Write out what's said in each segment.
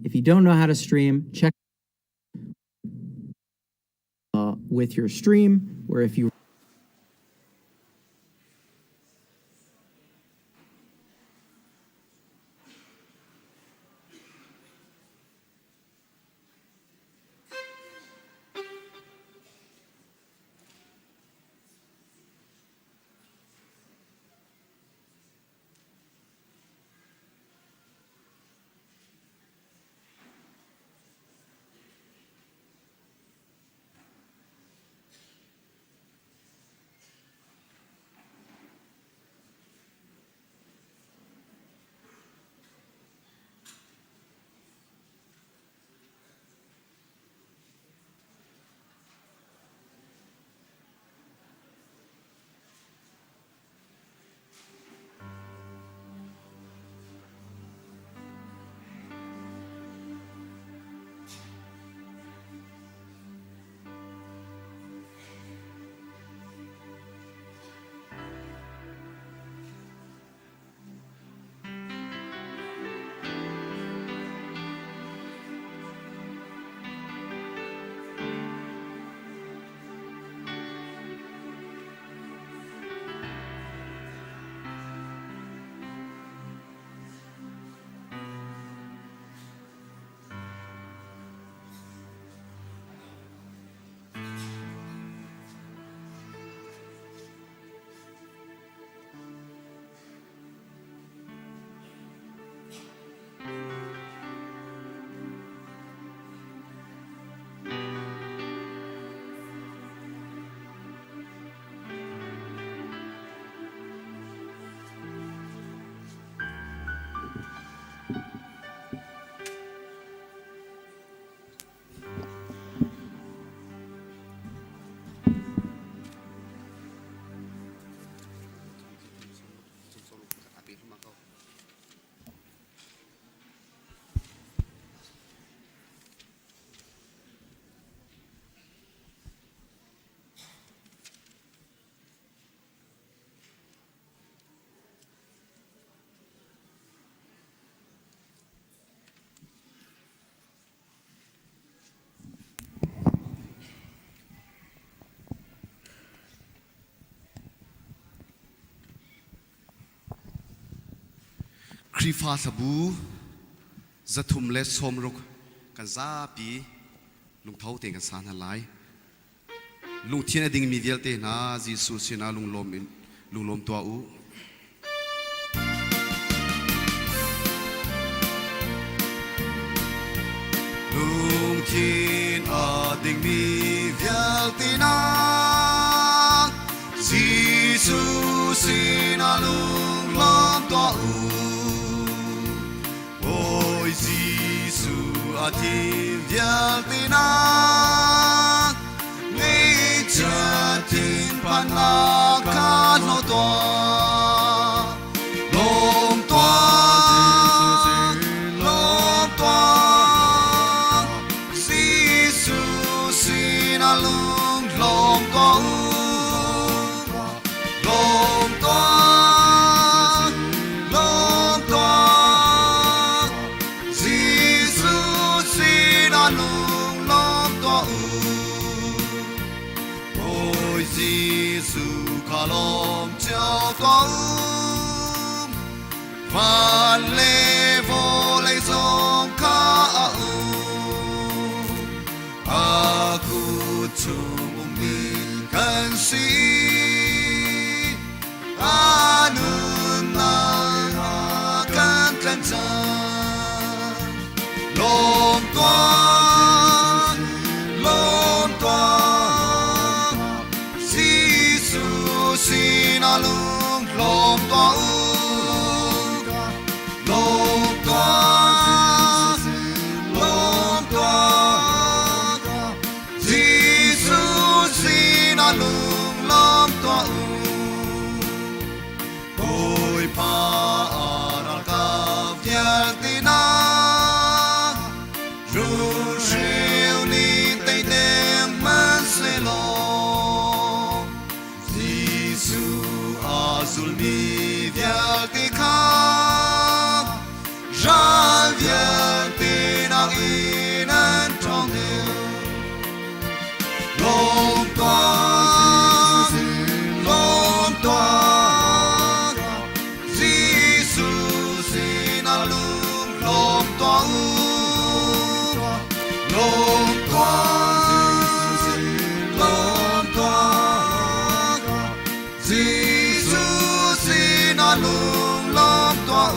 If you don't know how to stream, check with your stream, where if you Khrihfa hlabu 360 kan zapi lungtho tein kan sa hna lai. Lungthin a dingmi vialte hna Jesuh sinah lunglawm in lunglawm tuah u. Lungthin a dingmi vialte hna Jesuh sinah lunglawm tuah u. Bawi Jesuh a thim vialte nak Ngeihchiat thinphannak kha hlaw tuah. Lawm tuah, lawm tuah, Jesuh sinah lung lawm tuah u. Lawm tuah, lawm tuah, Jesuh sinah lung lawm tuah u. Bawi Jesuh kha lawm cio tuah u. u.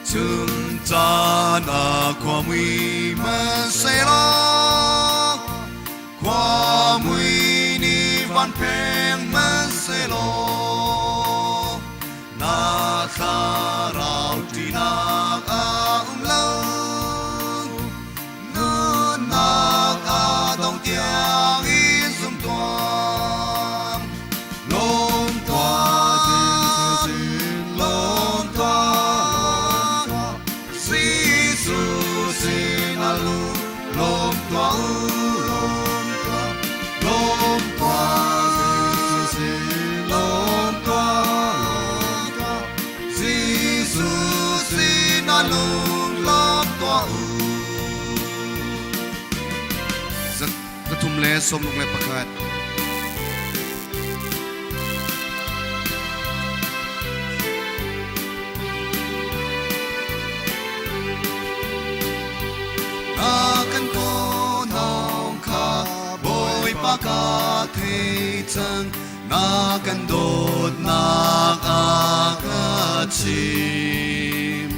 Chun caan ah khuamui hmanhsehlaw, khuamui nih van pheng hmanhsehlaw, na thlarau ṭihnak a um lo. Nunnak a dong tiang in zum tuah. Lawm tuah, lawm tuah, Jesuh sin a lu. Lawm tuah u, lawm tuah, lawm tuah, lawm tuah, Jesuh sin a lung lawm tuah u. Zathum le sawmruk le pakhat. Na kan kawnawng kha Bawipa ka thei cang, na kan dawtnak a ka chim.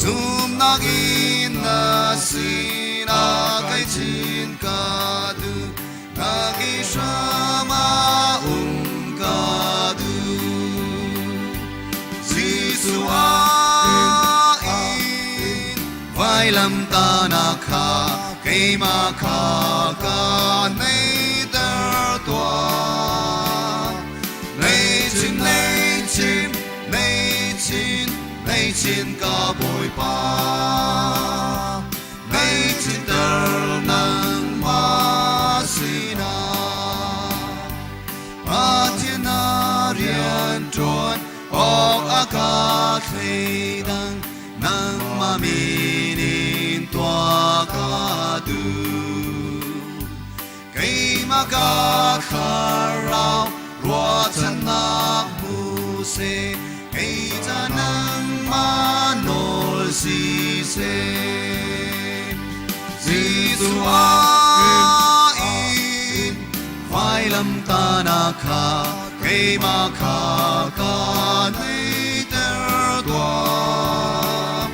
Zumnak in na sinah kai chin ka duh, na ki hram ah um ka duh. Jesuh ah in vailamtahnak kha keimah kha ka neiter tuah. Nei chin, nei chin, nei chin, nei chin ka Bawipa. Nei chinter nangmah sinah. Pathian na rian ṭuan awk a ka thleidang nangmah min in tuah ka duh. Keimah ka thlarau ruahchannak hmu seh, kei ca nangmah nawl si seh. Jesuh ah in vailamtahnak kha keimah kha ka neiter tuah.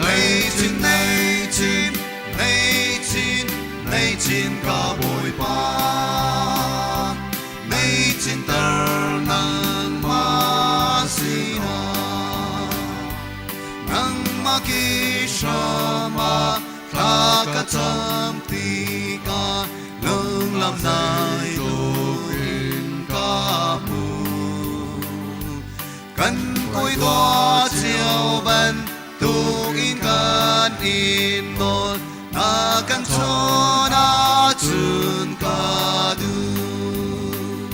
Nei chin, nei chin, nei chin, nei chin ka Bawipa. Nei chinter nangmah sinah. Nangmah ki hram ah thla ka cam tikah lunglam nai tluk in ka hmu. Kan koi dua cio bantuk in kan in nawl na kan chawn ahcun ka duh.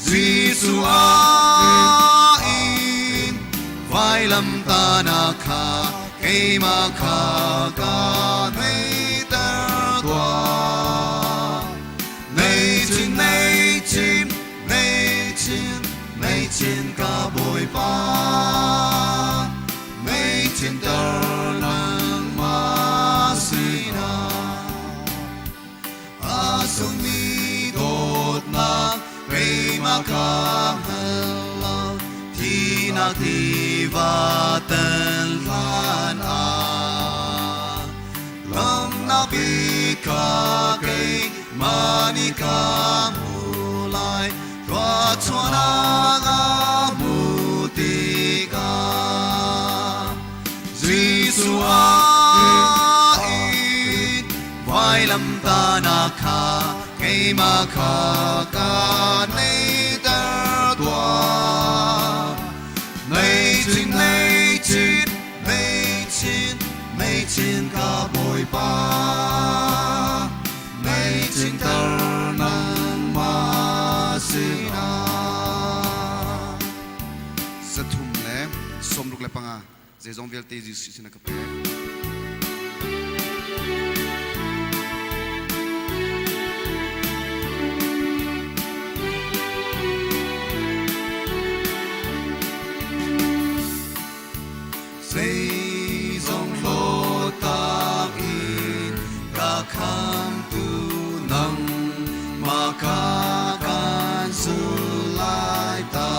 Jesuh ah in vailamtahnak kha keimah kha ka neiter tuah. Nei chin, nei chin, nei chin, nei chin ka Bawipa. Nei chinter nangmah sinah. A sungmi dawtnak keimah ka hngal lo, thihnak tiva tan hlan ah. Lamnak bik kha keimah nih ka hmu lai, thluachuahnak a hmu tikah. Jesuh ah in vailamtahnak kha keimah kha ka neiter tuah. Nei chin, nei chin, nei chin, nei chin ka Bawipa. Nei chinter nangmah sinah. 365 zeizong vialte Jesuh sin a ka pek. Zeizong hlawtak in ka khamtu nangmah kha kan sul lai ta.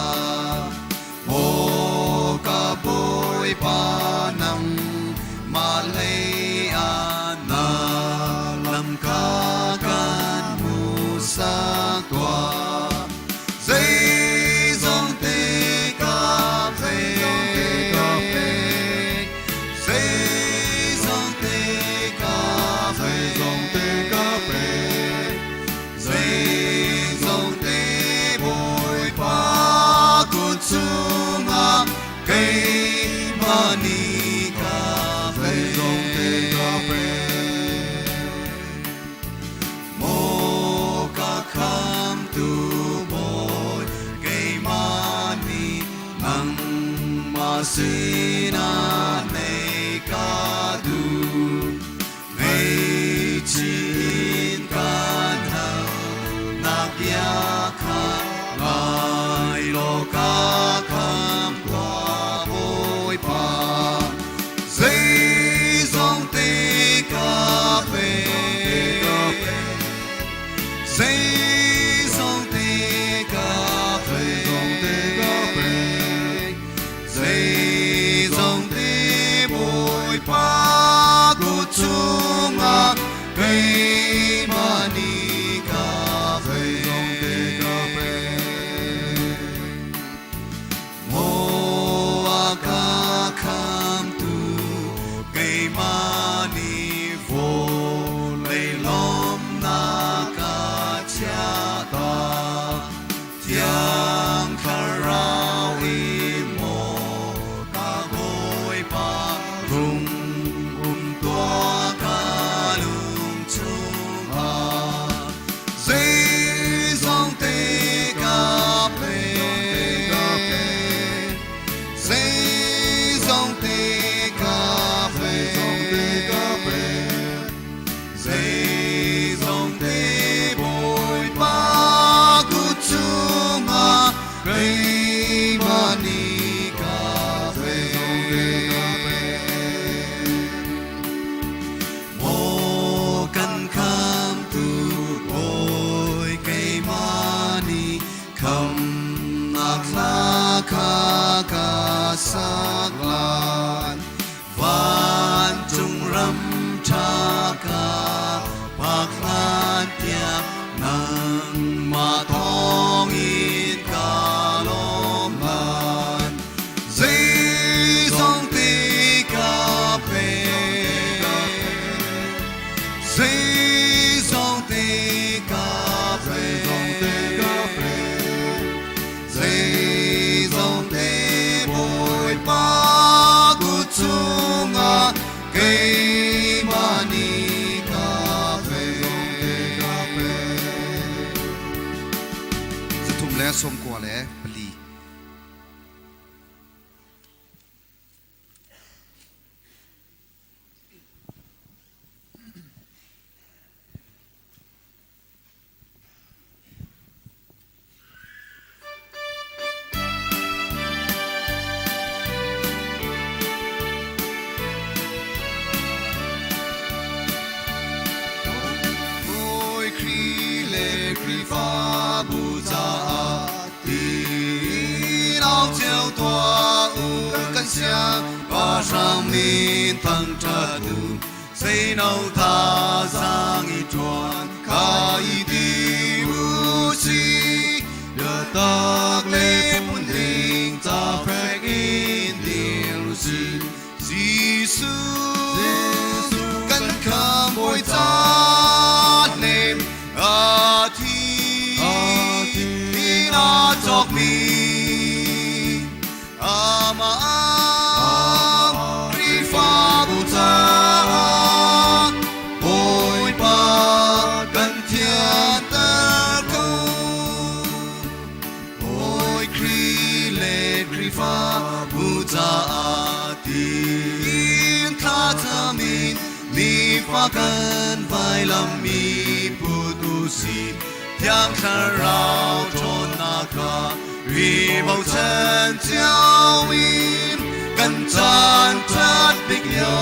Keimah sinah nei ka duh. Ngaihchih in kan hal nak bia kha ngai law ka kham tuah Bawipa. Zeizong te ka pe. Zeizong te ka pe. Zeizong te Bawipa kut chungah keimah nih ka pe. Maw a ka khamtu keimah nih vawlei lawmnak ka chiahta. Thiang Thlarau in maw ka Bawipa rung um tuah ka lung chungah. Zeizong te ka pe. Zeizong te ka pe. Zeizong te Bawipa kut chungah keimah nih ka pe. Maw kan khamtu Bawi keimah nih khamnak hla kha ka sak lan. Vancung ram ṭha ka phak hlan tiang nangmah thawngin ka lawm lan. Zeizong te ka pe. Zeizong te ka pe. Zeizong te Bawipa kut chungah keimah nih ka pe. 394. Bawi Khrih le Khrihfabu caah tiin au cio tuah u kan siang pahrang min thangṭhat u seino thazaang i ṭuan kha i tim u si biatak le phunding ca fek in dir u si Jesuh kan khambawi ca nem a thi in a cawkmi amah Khrihfabu caah Bawipa kan thianter ko. Bawi Khrih le Khrihfabu caah tiin thlacam in nifa kan vailam mi put u sih. Thiang Thlarau ṭhawnnak kha i bochan cio in kan caan ṭhat bik lio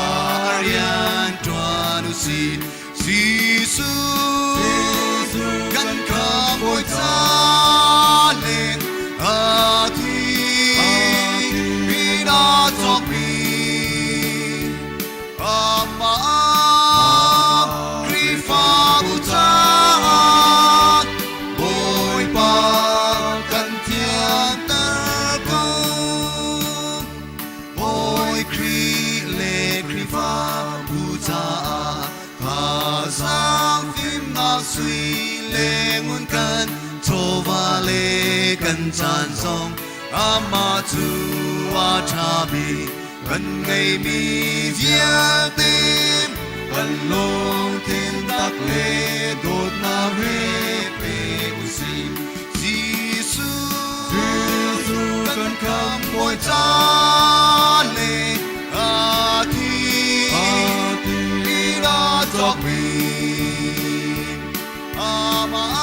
ah rian ṭuan u sih. Jesuh kan khambawi ca le a thi in a cawkmi amah Khrihfabu caah Bawipa kan thianter ko. Bawi Khrih le Khrihfabu caah thazaang fimnak sui le ngun kan chawva le kan caan zong amah cu a ṭha bik kan ngeimi vialte kan lungthin tak le dawtnak he pe usih. Jesuh kan khamhbawi ca le a thi in a cawkmi amah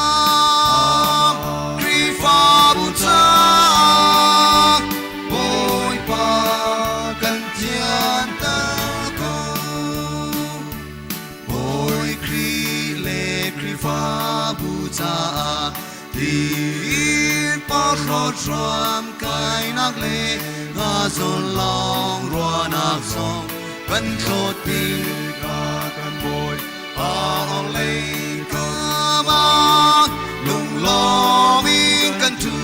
Khrihfabu caah Bawipa kan thianter ko. Bawi Khrih le Khrihfabu caah tiin porhlawt hram kainak le nga zawn lawng ruahnak zong kan thlawt ka kan bawi pa lei kama lunglawm in kan thu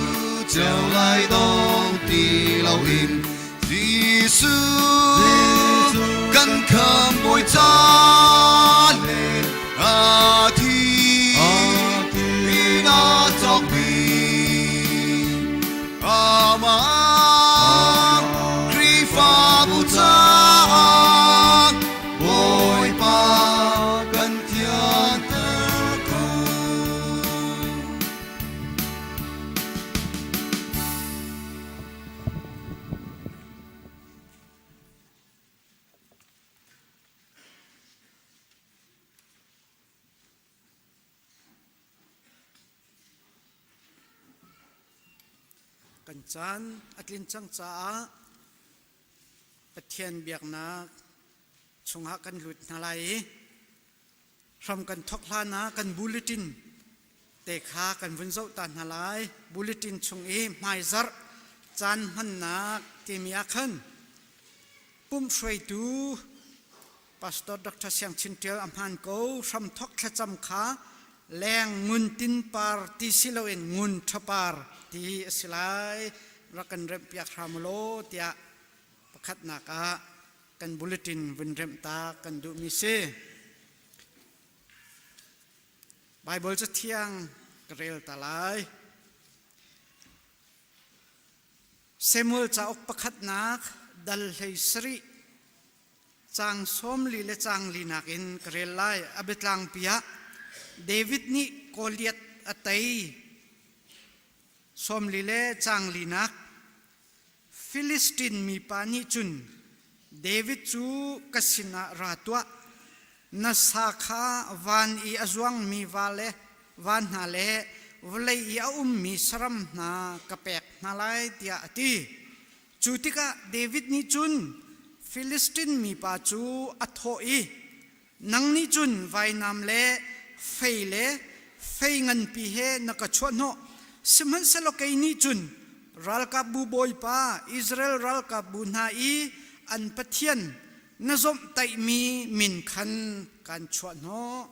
cio lai dong ti loin Jesuh kan kham bawi ca le a thi in a cawkmi amah Khrihfabu caah Bawipa kan thianter ko. Kan caan a tlin cang caah Pathian biaknak chungah kan lut hna lai i hram kan thawk hlan ah kan bulletin te kha kan vun zoh ta hna lai. Bulletin chung i hmaizarh caan hmannak timi ah khan pumh hruaitu Pastor Dr. Siang Chin Tial a hmaan ko. Hramthok thlacam kha leng ngun tin par ti si loin ngun ṭhapar ti a si lai. Rak kan remh piak hram law tiah pakhatnak ah kan bulletin vun remh ta kan duhmi si. Bible cathiang ka rel ta lai. Samuel cauk pakhatnak dal hlei sarih Caang 40 le caang linak in ka rel lai. A biatlangpi ah David nih Goliath a tei. 40 le caang linak Filistin mipa nih cun David cu ka sinah ra tuah. Na sa kha van i a zuangmi va le va hna le vawlei i a ummi saram hna ka pek hna lai tiah a ti. Cu tikah David nih cun Filistin mipa cu a thawh i, Nang nih cun vainam le fei le fei nganpi he na ka chuahhnawh, sihmanhsehlaw kei nih cun ralkapbu Bawipa, Israel ralkapbu hna i an Pathian na zawmhtaihmi min khan kaan chuahhnawh.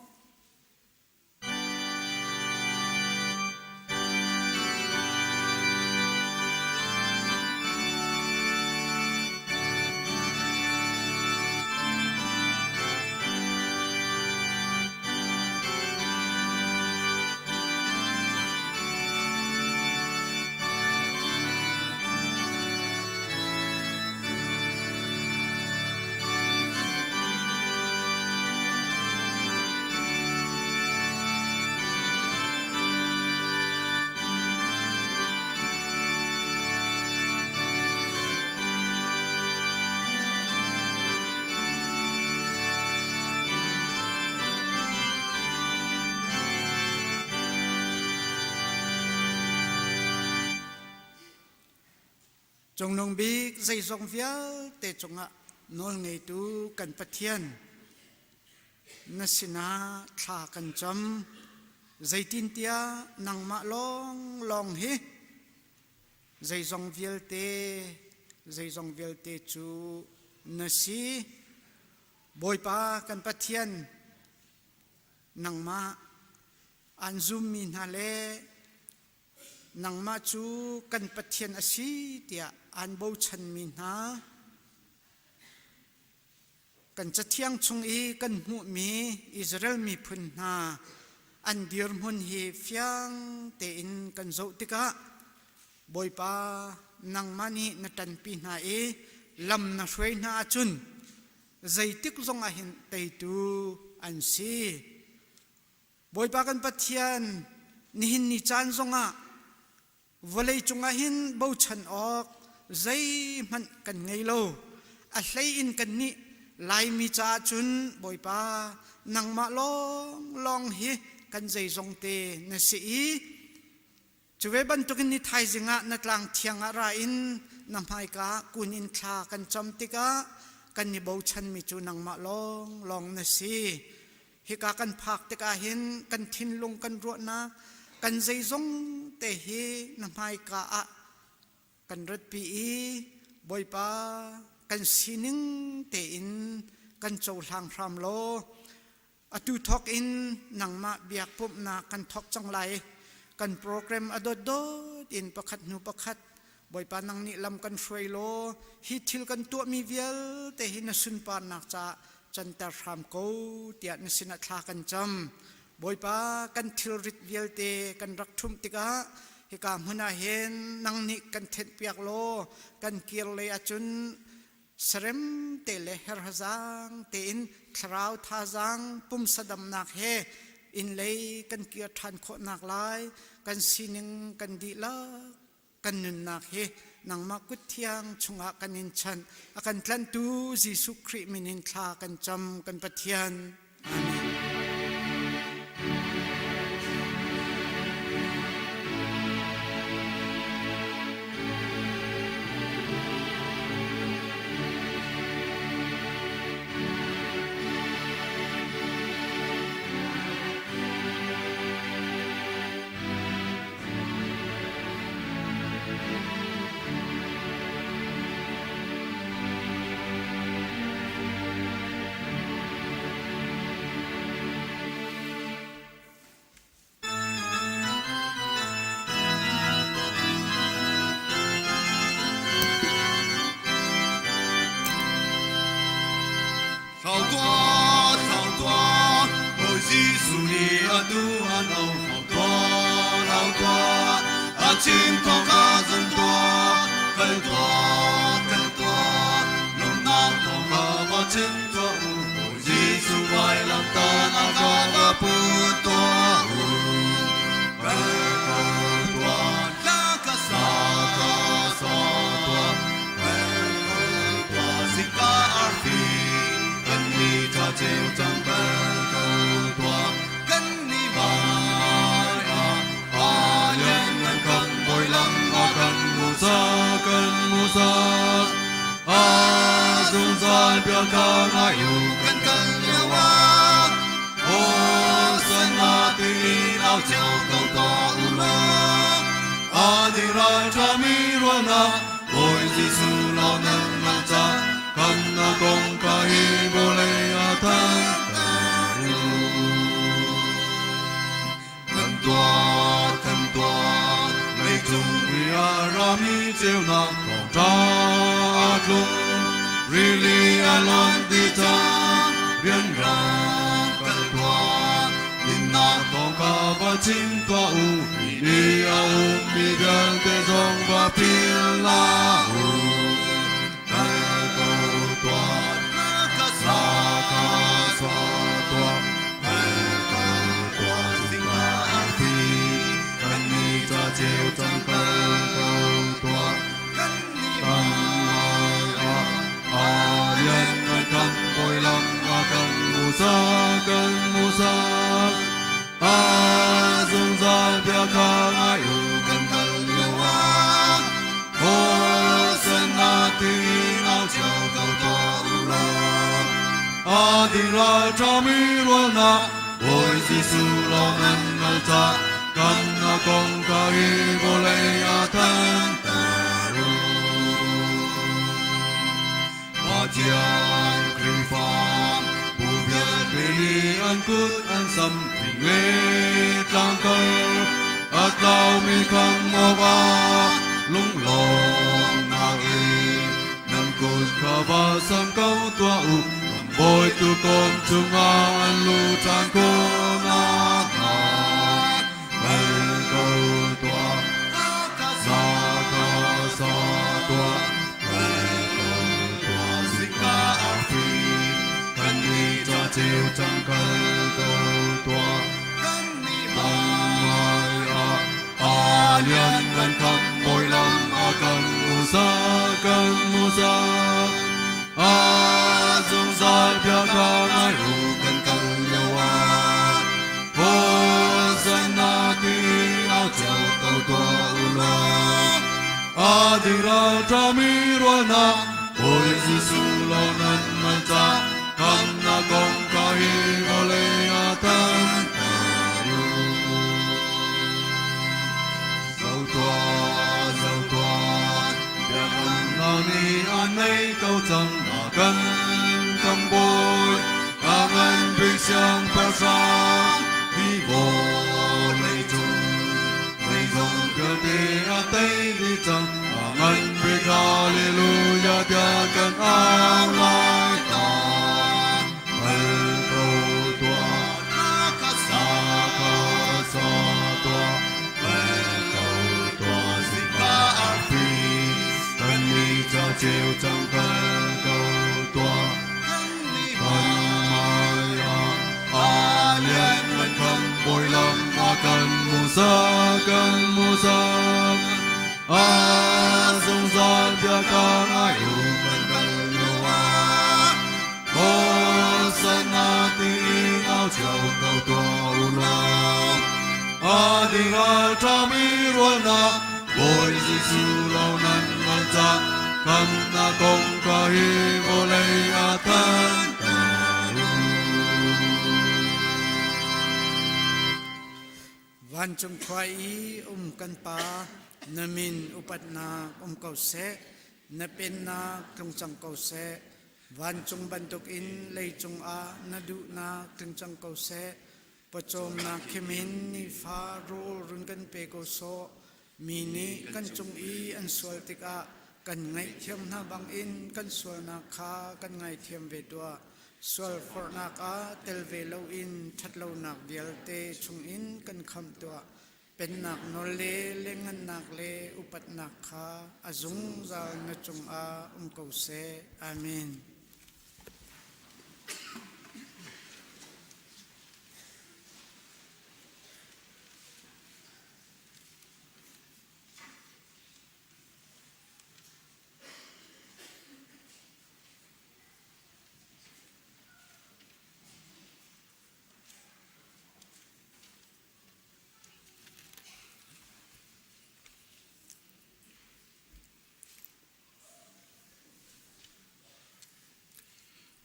Cungnung bik zeizong vialte cungah nawlngeitu kan Pathian na sinah thla kan cam. Zeitintiah nangmah lawnglawng hi zeizong vialte zeizong vialte cu na si. Bawipa kan Pathian nangmah aan zummi hna le Nangmah cu kan Pathian a si tiah aan bochanmi hna kan Cathiang chung i kan hmuhmi Israel miphun hna an dirhmun hi fiang tein kan zoh tikah Bawipa nangmah nih na ṭanpi hna i lam na hruai hna ahcun zeitik zongah hin teitu an si. Bawipa kan Pathian, nihin ni caan zongah vawlei cungah hin bochan awk Zeihmanh kan ngei lo. A hlei in kannih Laimi caah cun Bawipa nangmah lawnglawng hi kan zeizong te na si i cu ve bantukin ni thaizing ah na tlang thiang ah ra in na hmaika kun in thla kan cam tikah kan i bochanmi cu nangmah lawnglawng na si. Hika kan phak tikah hin kan thinlung kan ruahnak kan zeizong te hi na hmaika ah kan ratpi i Bawipa kan sining tein kan cohlang hram law atu thawk in nangmah biak pumhnak kan thawk cang lai. Kan program a dotdot in pakhat hnu pakhat Bawipa nang nih lam kan hruai law hi thil kan tuahmi vialte hi na sunparnak caah canter hram ko tiah na sinah thla kan cam. Bawipa kan thilrit vialte kan rak ṭhumh tikah hika hmun ah hin nang nih kan thenhpiak law kan kir lei ahcun sarem te le herhazang tein thlarau thazaang pumsa damnak he inn lei kan kir ṭhan khawhnak lai kan sining kan dihlak kan nunnak hi nangmah kut thiang chungah kan in chanh. A kan tlanhtu Jesuh Khrih min in thla kan cam, kan Pathian. Amen. Thlau tuah, thlau tuah, Bawi Jesuh nih a tu an au. Thlau tuah, thlau tuah, a chim thawng kha zum tuah. Kal tuah, kal tuah, lawmhnak thawng kha va chim tuah u. Bawi Jesuh vailamtah a ka va put tuah u. Kal ko tuah, hla ka sa ka sa tuah. Zika arfi kan ni cha cheu cang kal ko tua kan ni vai a a lian ngan kan boi lam a kan mu sa kan mu sa a zungzal bia ka ngai u kan kal lio ah o san na ti lau cheu ko to u la a di ral tha mi ruana Bawi Jesuh law nan nang ca kan na kong ka hi vawlei a thanter u. Kan tuah, kan tuah, leicung i a rami ceunak thawngṭha a tlung. Rili a lon ti cang, rianrang kan tuah. Dinnak thawng kha va chim tuah u, hi ni a ummi vialte zong va phil hlah u. Kal ko tuah, ka sa ka sa tuah, kal ko tuah, zingka arfi, kan ni ca ceu cang kal ko tuah. Kan lai ah a lian ngai kan bawi lam a kan musa kan musa a zungzal bia kha ngai u kan kal lio ah Hosanna ti au cio ko tuah u law a ding ral ṭhami rualnak Bawi Jesuh lawng nan ngal ca kan na kong ka hi vawlei a thanter u. Pathian Khrihfa bu vialte nih an kut an sam thing le tlangkal a tlaumi khang awkah lunglawmnak in nan kut kha va sam ko tuah u. Kan Bawi tuukawm cungah an lu ṭhan khawh nakhnga kal ko tuah. Sa ka sa tuah, kal ko tuah. Zingka arfi kan nih ca ceu cang kal ko tuah. Kan nih hmai ah a lian ngan khamh bawi lam a kan hmuhsak. sak. A zungzal biaka ngai u kan kal lio ah. Hosanna ti au cio ko tuah u law. A ding ral ṭhami ruahnak Bawi Jesuh law nan man ca khamnak kong ka hi vawlei ah than u. Zo tuah, zo tuah, biakamnak nih a nei ko cang na kan kan bawi, a ngan bik siangpahrang, hi vawlei cung zeizong vialte a tei dih cang, a ngan bik hallelujah tiah kan au lai ta. Kal ko tuah, na ka sa ka sa tuah, kal ko tuah zingka arfi, kan ni ca ceu cang kal ko tuah, kan ni hmai ah a lian ngan kham bawi lam a kan musa kan musa a zungzal bia ka ngai u kan kal lio ah Hosanna tiin au cio ko tuah u law. A ding ral ṭhami rualnak Bawi Jesuh lo nan ngan ca khamnak kong ka hi vawlei ah thanter u. Vancung khua i um kan Pa, na min upatnak um ko seh, na pennak tlung cang ko seh. Vancung bantukin leicung ah na duhnak tling cang ko seh. Pawcawmnak khimin nifa rawl run kan pe ko sawh. Mi nih kan cung i an sual tikah kan ngaihthiam hna bangin kan sualnak kha kan ngaithiam ve tuah. Sual forhnak ah tel ve loin ṭhatlonak vialte chungin kan khamh tuah. Pennak nawl le lengannak le upatnak kha a zungzal na cungah um ko seh. Amen.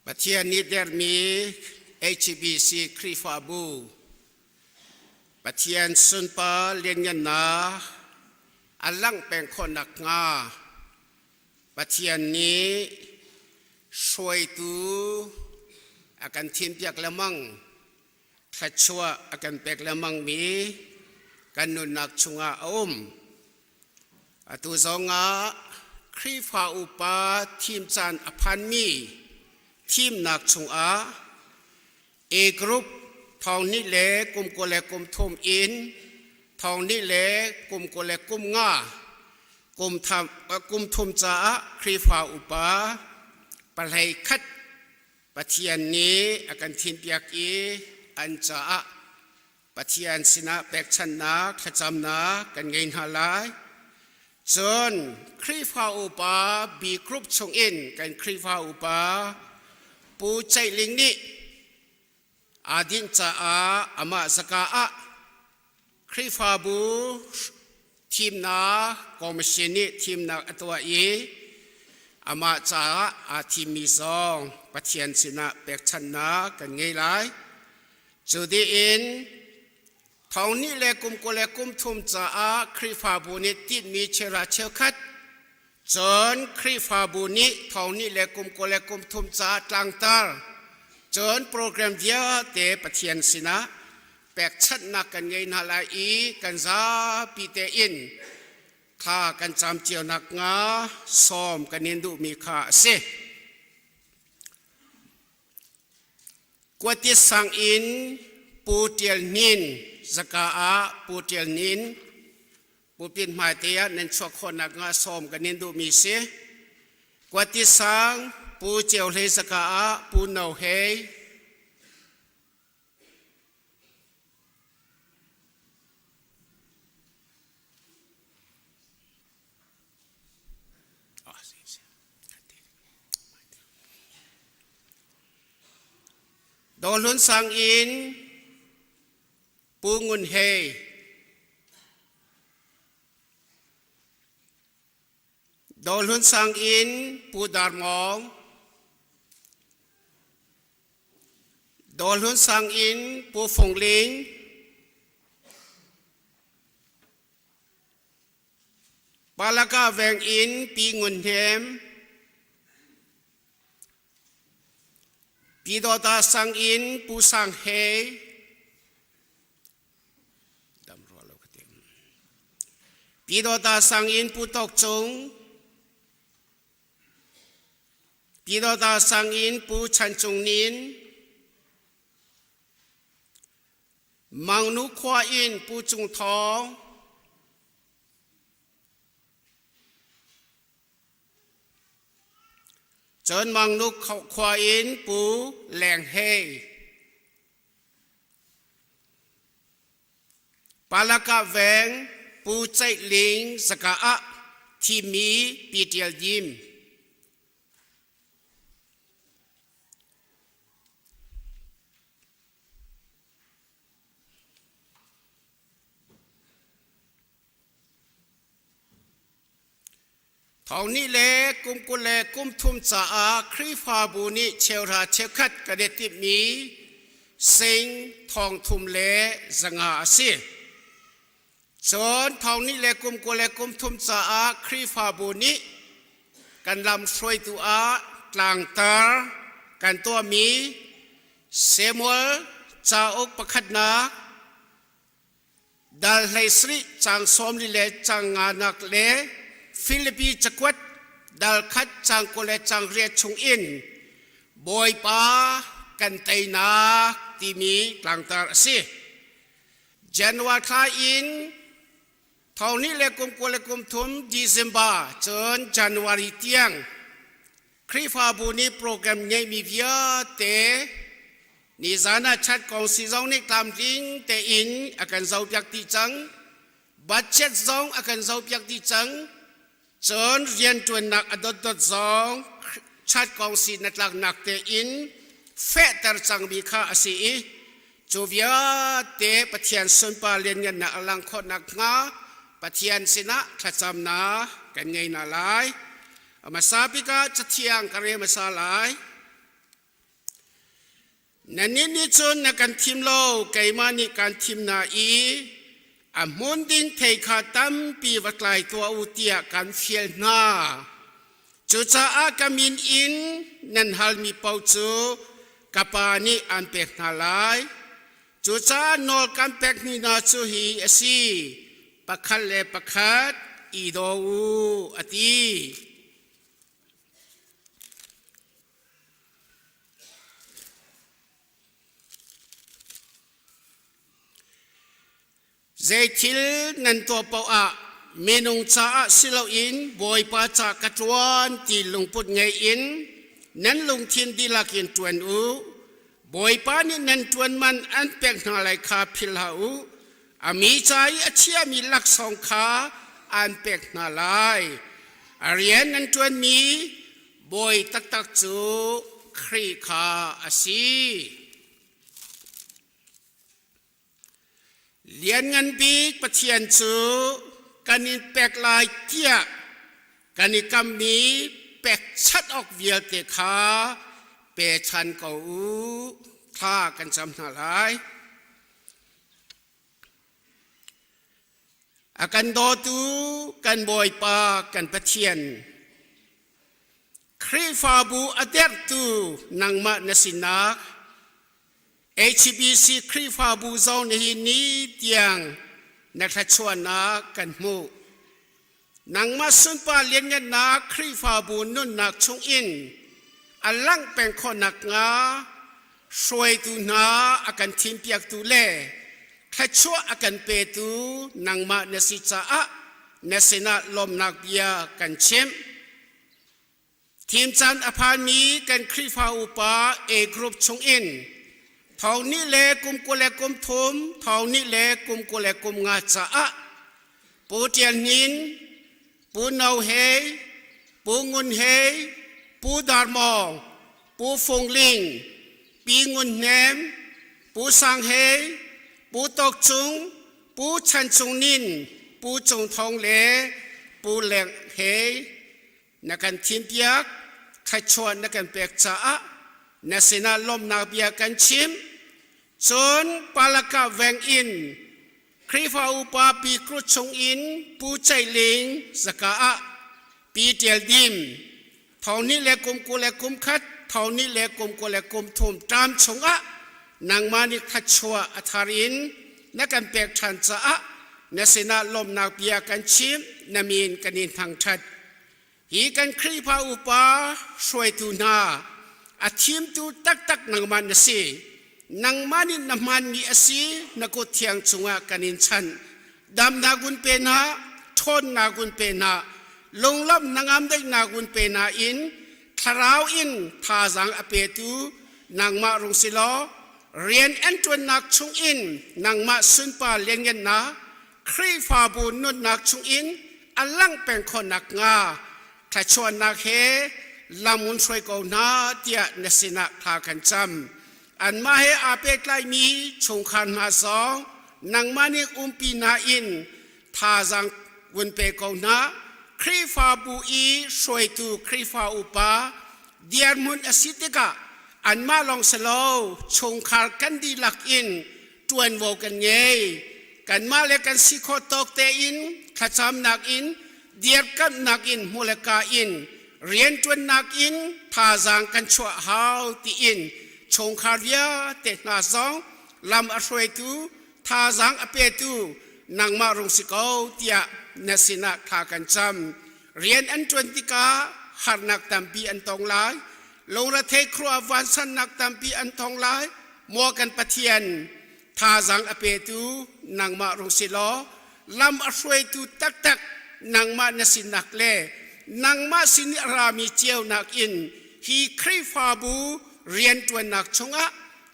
Pathian nih dermi HBC Khrihfabu Pathian sunpar lianngannak a langh peng khawh nakhnga Pathian nih hruaitu a kan thimpiak lengmang. Thluachuah a kan pek lengmangmi kan nunnak chungah a um. Atu zongah Khrihfa upa thim caan a phanmi thimnak chungah A group thong hnih le kum 23 in thong hnih le kum 25 kum thum caah Khrihfa upa pahlei khat Pathian nih a kan thimpiak i an caah Pathian sinah pekchanhnak thlacamnak kan ngei hna lai. Cun Khrihfa upa B group chungin kan Khrihfa upa Pu Ceih Ling nih aa dinh caah amah zaka ah Khrihfabu thimnak commission nih thimnak a tuah i amah caah aa thimmi zong Pathian sinah pekchanhnak kan ngei lai. Cu dih in thong hnih le kum 23 caah Khrihfabu nih tinhmi cheuhra cheukhat cun Khrihfabu nih thong hnih le kum 23 caah tlangtar cun program vialte Pathian sinah pekchanhnak kan ngei hna lai i kan zapi tein thla kan cam cio nakhnga sawm kan in duhmi kha a si. Kuatit sang in Pu Ṭial Hnin zaka ah Pu Ṭial Hnin pulpit hmaite ah nan chuah khawh nakhnga sawm kan in duhmi si. Kuatit sang Pu Ceu Hlei zaka ah Pu No Hei Dawhlun sang in Pu Ngun Hei. Dawhlun sang in Pu Dar Mawng. Dawhlun sang in Pu Fung Ling. Palaka veng in Pi Ngun Hnem. Pi Dawta sang in Pu Sang Hei. Dam rua lo ka tim. Pi Dawta sang in Pu Tok Cung. Pi Dawta sang in Pu Chan Cung Nin. Mangnu khua in Pu Cung Thawng. Cun Mangnu khua in Pu Leng Hei. Palaka veng Pu Ceih Ling Saka ah thimi Pi Ṭial Dim. Thawng nih le kum 20 le kum thum caah Khrihfabu nih cheuhra cheukhat kan i timhmi sing thong thum le 500 a si. Cun thawng nih le kum 20 le kum thum caah Khrihfabu nih kan lam hruaitu ah tlangtar kan tuahmi Samuel cauk pakhatnak Dal 17 caang 40 le caang nganak le Filipi cakuat dal khat caang 20 le caang riat chungin Bawipa kan teinak timi tlangtar a si. January thla in thong le kum 20 le kum thum December cun January tiang Khrihfabu nih program ngeihmi vialte nizan ah chat kong si zong nih tlamtling tein a kan zohpiak dih cang. Budget zong a kan zohpiak dih cang. Cun rianṭuannak a dotdot zong chat kong si na tlaknak tein fehter cangmi kha a si i cu vialte Pathian sunpar lianngannak a lang khawh nakhnga Pathian sinah thlacamnak kan ngei hna lai. A hmasa bik ah Cathiang ka rel hmasa lai. Nannih nih cun na kan thim lo, keimah nih kaan thim hna i a hmun ding thei kha tampi va tlai tuah u tiah kan fial hna. Cucaah ka min in nan halmi paoh cu ka Pa nih aan pek hna lai. Cucaah nawl kan pek hni hna cu hi a si, pakhat le pakhat i daw u, a ti. Zeithil nan tuah paoh ah minung caah si loin Bawipa ca ka ṭuan ti lungput ngei in nan lungthin dihlak in ṭuan u. Bawipa nih nan ṭuan man an pek hna lai kha philh hlah u. A mi ca i a chiami laksawng kha an pek hna lai. A rian nan ṭuanmi Bawi taktak cu Khrih kha a si. Lianngan bik Pathian cu kan in pek lai tiah kan i kammi pekchanh awk vialte kha pechan ko u. Thla kan cam hna lai. A kan dawtu kan Bawipa kan Pathian, Khrihfabu a derhtu nangmah na sinak HBC Khrihfabu zong nihin ni tiang na thluachuahnak kan hmuh. Nangmah sunpar lianngannak Khrihfabu nunnak chungin a langh peng khawh nakhnga hruaitu hna a kan thimpiaktu le thluachuah a kan petu nangmah na si caah na sinah lawmnak bia kan chimh. Thim caan a phanmi kan Khrihfa upa A group chungin thong nih le kum 23, thong nih le kum 25 caah Pu Ṭial Hnin, Pu No Hei, Pu Ngun Hei, Pu Dar Mawng, Pu Fung Ling, Pi Ngun Hnem, Pu Sang Hei, Pu Tawk Cung, Pu Chan Cung Nin, Pu Cung Thawng le Pu Leng Hei na kan thimpiak, thluachuah na kan pek caah na sinah lawmhnak bia kan chim. Cun Palaka veng in Khrihfa upa Pi Krut chung in Pu Ceih Ling zaka ah Pi Tial Dim thong hnih le kum 20 le kum khat thong hnih le kum 20 le kum thum ṭam chungah nangmah nih thluachuah a thar in na kan pek ṭhan caah na sinah lawmhnak bia kan chim, na min kan in thangṭhat. Hi kan Khrihfa upa hruaitu hna a thimtu taktak nangmah na si. Nangmah nih na hmaanmi a si, na kut thiang chungah kan in chanh. Damnak un pe hna, ṭhawnnak un pe hna, lunglawmh hnangam daihnak un pe hna in thlarau in thazaang a petu nangmah rung si law rian an ṭuannak chungin nangmah sunpar lianngannak Khrihfabu nunnak chungin a langh peng khawh nakhnga thluachuahnak he lam un hruai ko hna tiah na sinah thla kan cam. Anmah he aa pehtlaimi chungkhar hna zong nangmah nih umpi hna in thazaang vun pe ko hna. Khrihfabu i hruaitu Khrihfa upa dirhmun a si tikah anmah lawng si lo chungkhar kan dihlak in ṭuanvo kan ngei. Kanmah le kan si khawh tawk tein thlacamnak in dirkamhnak in hmu le ka in rianṭuannak in thazaang kan chuah hau tiin chungkhar vialte hna zong lam a hruaitu thazaang a petu nangmah rung si ko tiah na sinah thla kan cam. Rian an ṭuan tikah harnak tampi an tong lai. Lungrethei khuaruah vansannak tampi an tong lai. Maw kan Pathian, thazaang a petu nangmah rung si law lam a hruaitu taktak nangmah na sinak le nangmah sin i a rami ceunak in hi Khrihfabu rianṭuannak chungah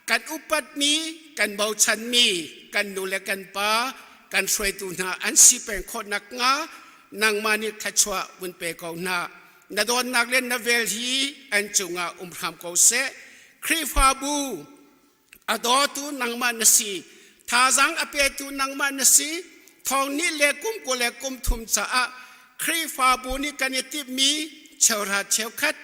kan upatmi, kan bochanmi kan nu le kan pa, kan hruaitu hna an si peng khawh nakhnga nangmah nih thluachuah vun pe ko hna. Na dawtnak le na vel hi an cungah um hram ko seh. Khrihfabu a dawtu nangmah na si, thazaang a petu nangmah na si. Thong nih le kum 20 le kum thum caah Khrihfabu nih kan i timhmi cheuhra cheukhat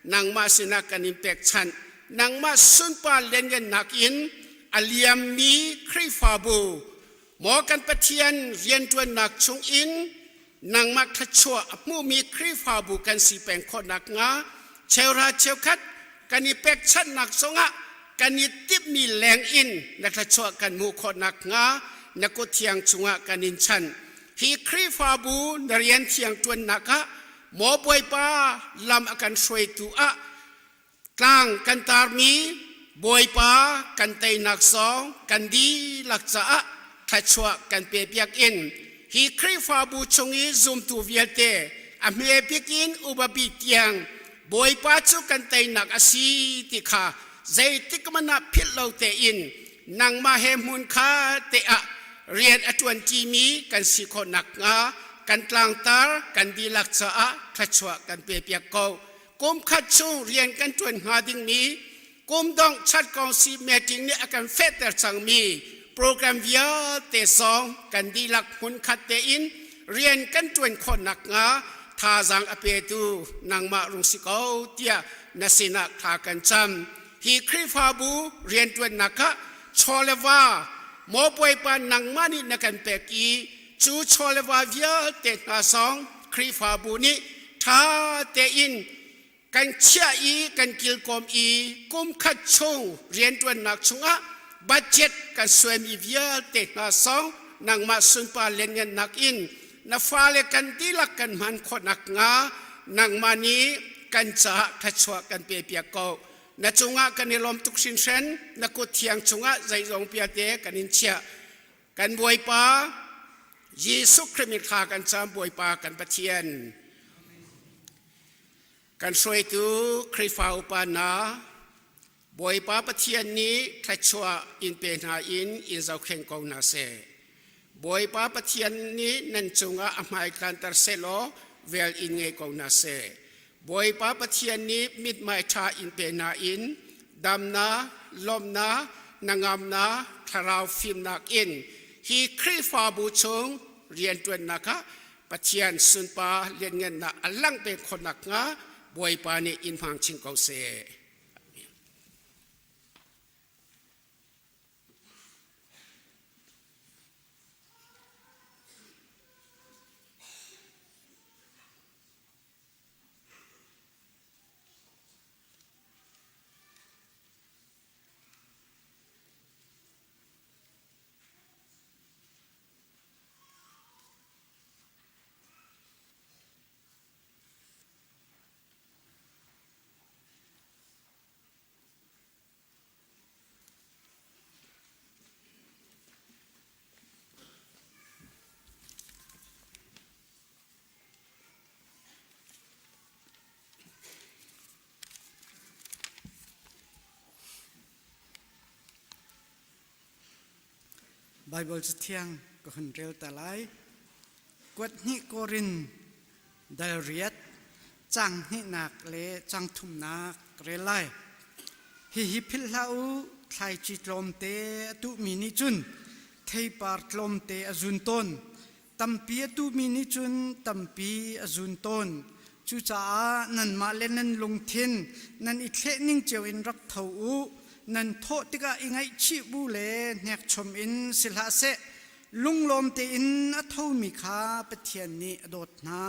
nangmah sinah kan in pekchanh. Nangmah sunpar lianngannak in a liammi Khrihfabu maw kan Pathian rianṭuannak chungin nangmah thluachuah a hmumi Khrihfabu kan si peng khawh nakhnga cheuhra cheukhat kan i pekchanhnak zongah kan i timhmi leng in na thluachuah kan hmuh khawh nakhnga na kut thiang chungah kan in chanh. Hi Khrihfabu na rian thiang ṭuannak ah maw Bawipa lam a kan hruaitu ah Tlang kan tarmi Bawipa kan teinak sawng kan dihlak caah thluachuah kan pe biakinn hi Khrihfabu chung i zumtu vialte a hme bik in upa bik tiang Bawipa cu kan teinak a si ti kha zeitik hmanh ah philh lo tein nangmah he hmun kha te ah rian a ṭuanṭimi kan si khawh nakhnga kan tlangtar kan dihlak caah thluachuah kan pe piak ko. Kum khat chung rian kan ṭuan hnga dingmi kum dongh chat kongsi meeting nih a kan fehter cangmi program vialte zong kan dihlak hmunkhat tein rian kan ṭuan khawh nakhnga thazaang a petu nangmah rung si ko tiah na sinah thla kan cam. Hi Khrihfabu rianṭuannak ah chaw le va maw Bawipa nangmah nih na kan pek i cu chaw le va vialte hna zong Khrihfabu nih ṭha tein kan chiah i kan kilkawm i kum khat chung rianṭuannak chungah budget kan suaimi vialte hna zong nangmah sunpar lianngannak in na fale kan dihlak kan hman khawh nakhnga nangmah nih kan caah thluachuah kan pe piak ko. Na cungah kan i lawm tuk hringhran, na kut thiang chungah zeizong vialte kan in chiah. Kan Bawipa Jesuh Khrih min thla kan cam Bawipa kan Pathian. Kan hruaitu Khrihfa upa hna Bawipa Pathian nih thluachuah in pe hna in in zohkhenh ko hna seh. Bawipa Pathian nih nan cungah a hmai tlanter sehlaw vel in ngei ko hna seh. Bawipa Pathian nih mithmai ṭha in pe hna in. Damnak, lawmhnak, hnangamnak, thlarau fimnak in hi Khrihfabu chung rianṭuannak ah Pathian sunpa lianngannak a langh peng khawh nakhnga Bawipa nih in hmang chin ko seh. Baibal Cathiang ka hun rel ta lai. Kuat hnih Korin dal riat cang hnihnak le cang thumnak rel lai. Hihi philh hlah u, thlaici tlawmte a tuhmi nih cun theipar tlawmte a zun tawn. Tampi a tuhmi nih cun tampi a zun tawn. Cucaah nanmah le nan lungthin nan i thleh ning cio in rak tho u. Nan thawh tikah i ngaihchih bu le hnekchom in si hlah seh. Lunglawm tein a thomi kha Pathian nih a dawt hna.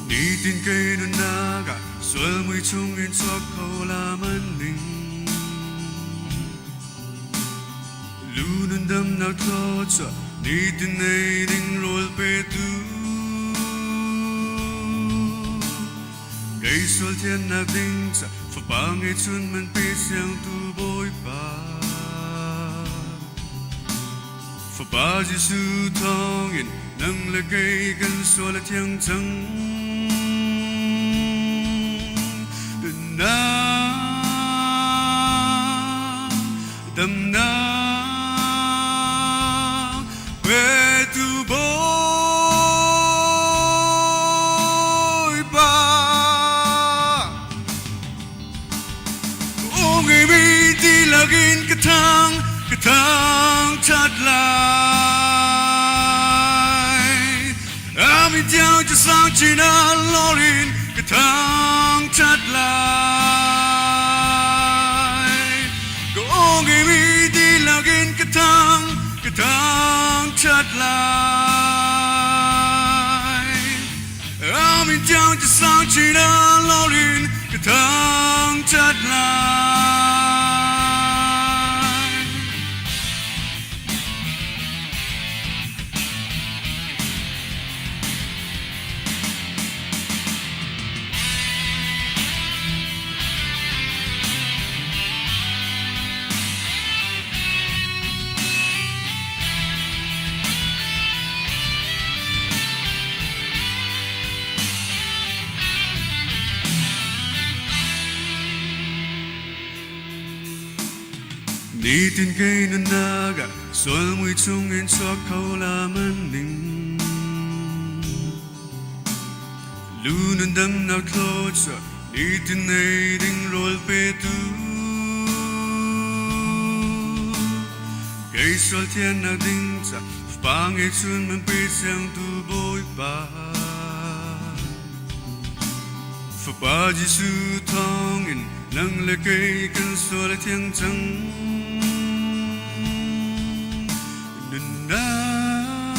Nitin kei nunnak ah sual mui chungin chuak kho la man ning Lu nun damnak thluachuah nitin ei ding rawl petu Kei sual thiannak ding ca fapa ngei chun man pe siangtu Bawipa Fapa Jesuh thawngin nang le kei kan sual a thiang cang. Damnak, damnak, petu Bawipa. Ungimi dihlak in ka thang, ka thangṭhat lai. Ami tiang cu sang chin ah lorin ka thangṭhat lai. Ka ungimi dihlak in ka thang, ka thangṭhat lai. Amin tiang cu sang chin ah lorin ka thangṭhat lai. Nitin kei nunnak ah sual mui chungin chuak kho la man ning Lu nun damnak thluachuah nitin ei ding rawl petu Kei sual thiannak ding ca fapa ngei chun man pe siangtu Bawipa Fapa Jesuh thawngin nang le kei kan sual a thiang cang. Nunnak.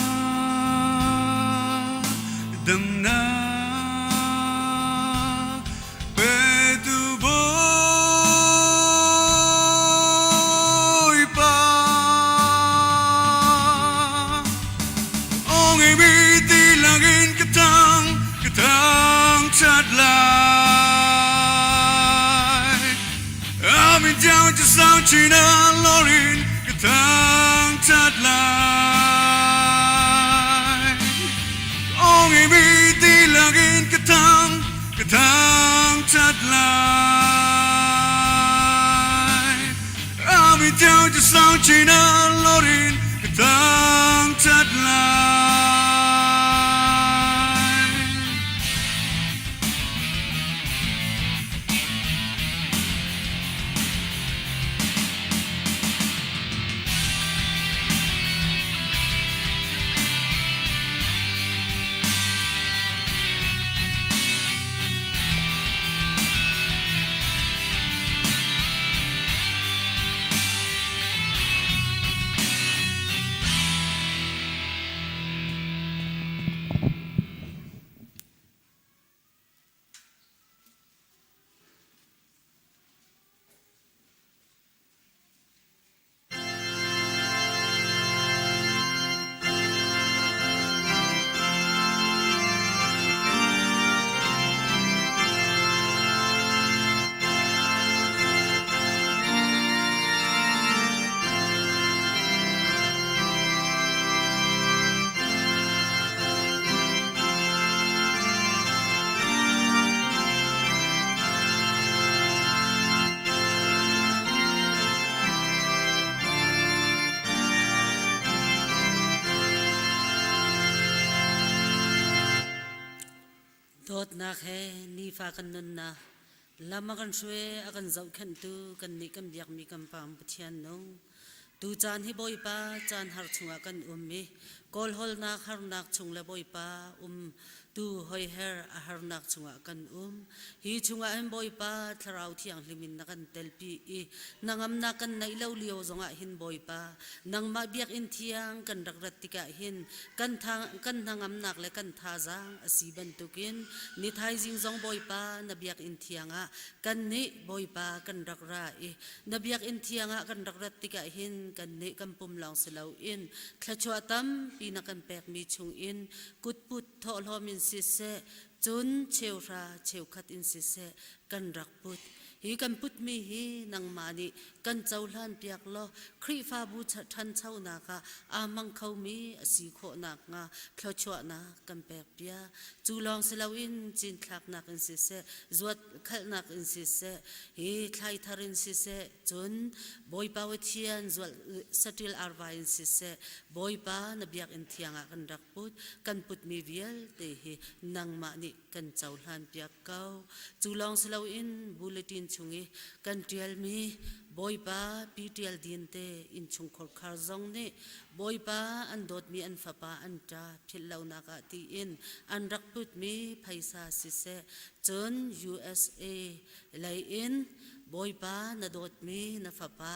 sang chin ah lorin ka thangṭhat lai. Aw ngeimi dihlak in ka thang, ka thangṭhat lai. Ami ṭiau cu sang chin ah lorin ka thangṭhat lai. Dawtnak he nifa kan nunnak lam a kan hruai a kan zohkhenhtu kannih kan biakmi kan Pa Pathian nung Tu caan hi Bawipa caan har chungah kan um i kawlhawlnak harnak chung le Bawipa um tu hoiher a harnak chungah kan um. Hi chungah hin Bawipa Thlarau Thianghlim in na kan telpi i hnangamnak kan neih lo lio zongah hin Bawipa nangmah biakinn thiang kan rak rat tikah hin kan tha, kan hnangamnak le kan thazaang a si bantukin ni thaizing zong Bawipa na biakinn thiang ah kannih Bawipa kan rak ra i na biakinn thiang ah kan rak rat tikah hin kannih kan pum lawng si loin thluachuah tampi na kan pekmi chungin kutput thawhlawm in siseh cun cheuhra cheukhat in siseh kan rak put hi kan putmi hi nangmah nih kan cohlan piak law Khrihfabu ṭhanchonak ah aa hmang khomi a si khawh nakhnga thluachuahnak kan pek piak cu lawng si loin cinthlaknak in siseh zuat khalhnak in siseh hi thlaithar in siseh cun Bawipa Pathian zual saṭil arva in siseh Bawipa na biakinn thiang ah kan rak put kan putmi vialte hi nangmah nih kan cohlan piak ko cu lawng si loin bulletin chung i kan ṭialmi Bawipa pi ṭial din te innchungkhar khar zong nih Bawipa an dawtmi an fapa an ṭa philh lonak ah tiin an rak putmi phaisa siseh cun USA lei in Bawipa na dawtmi na fapa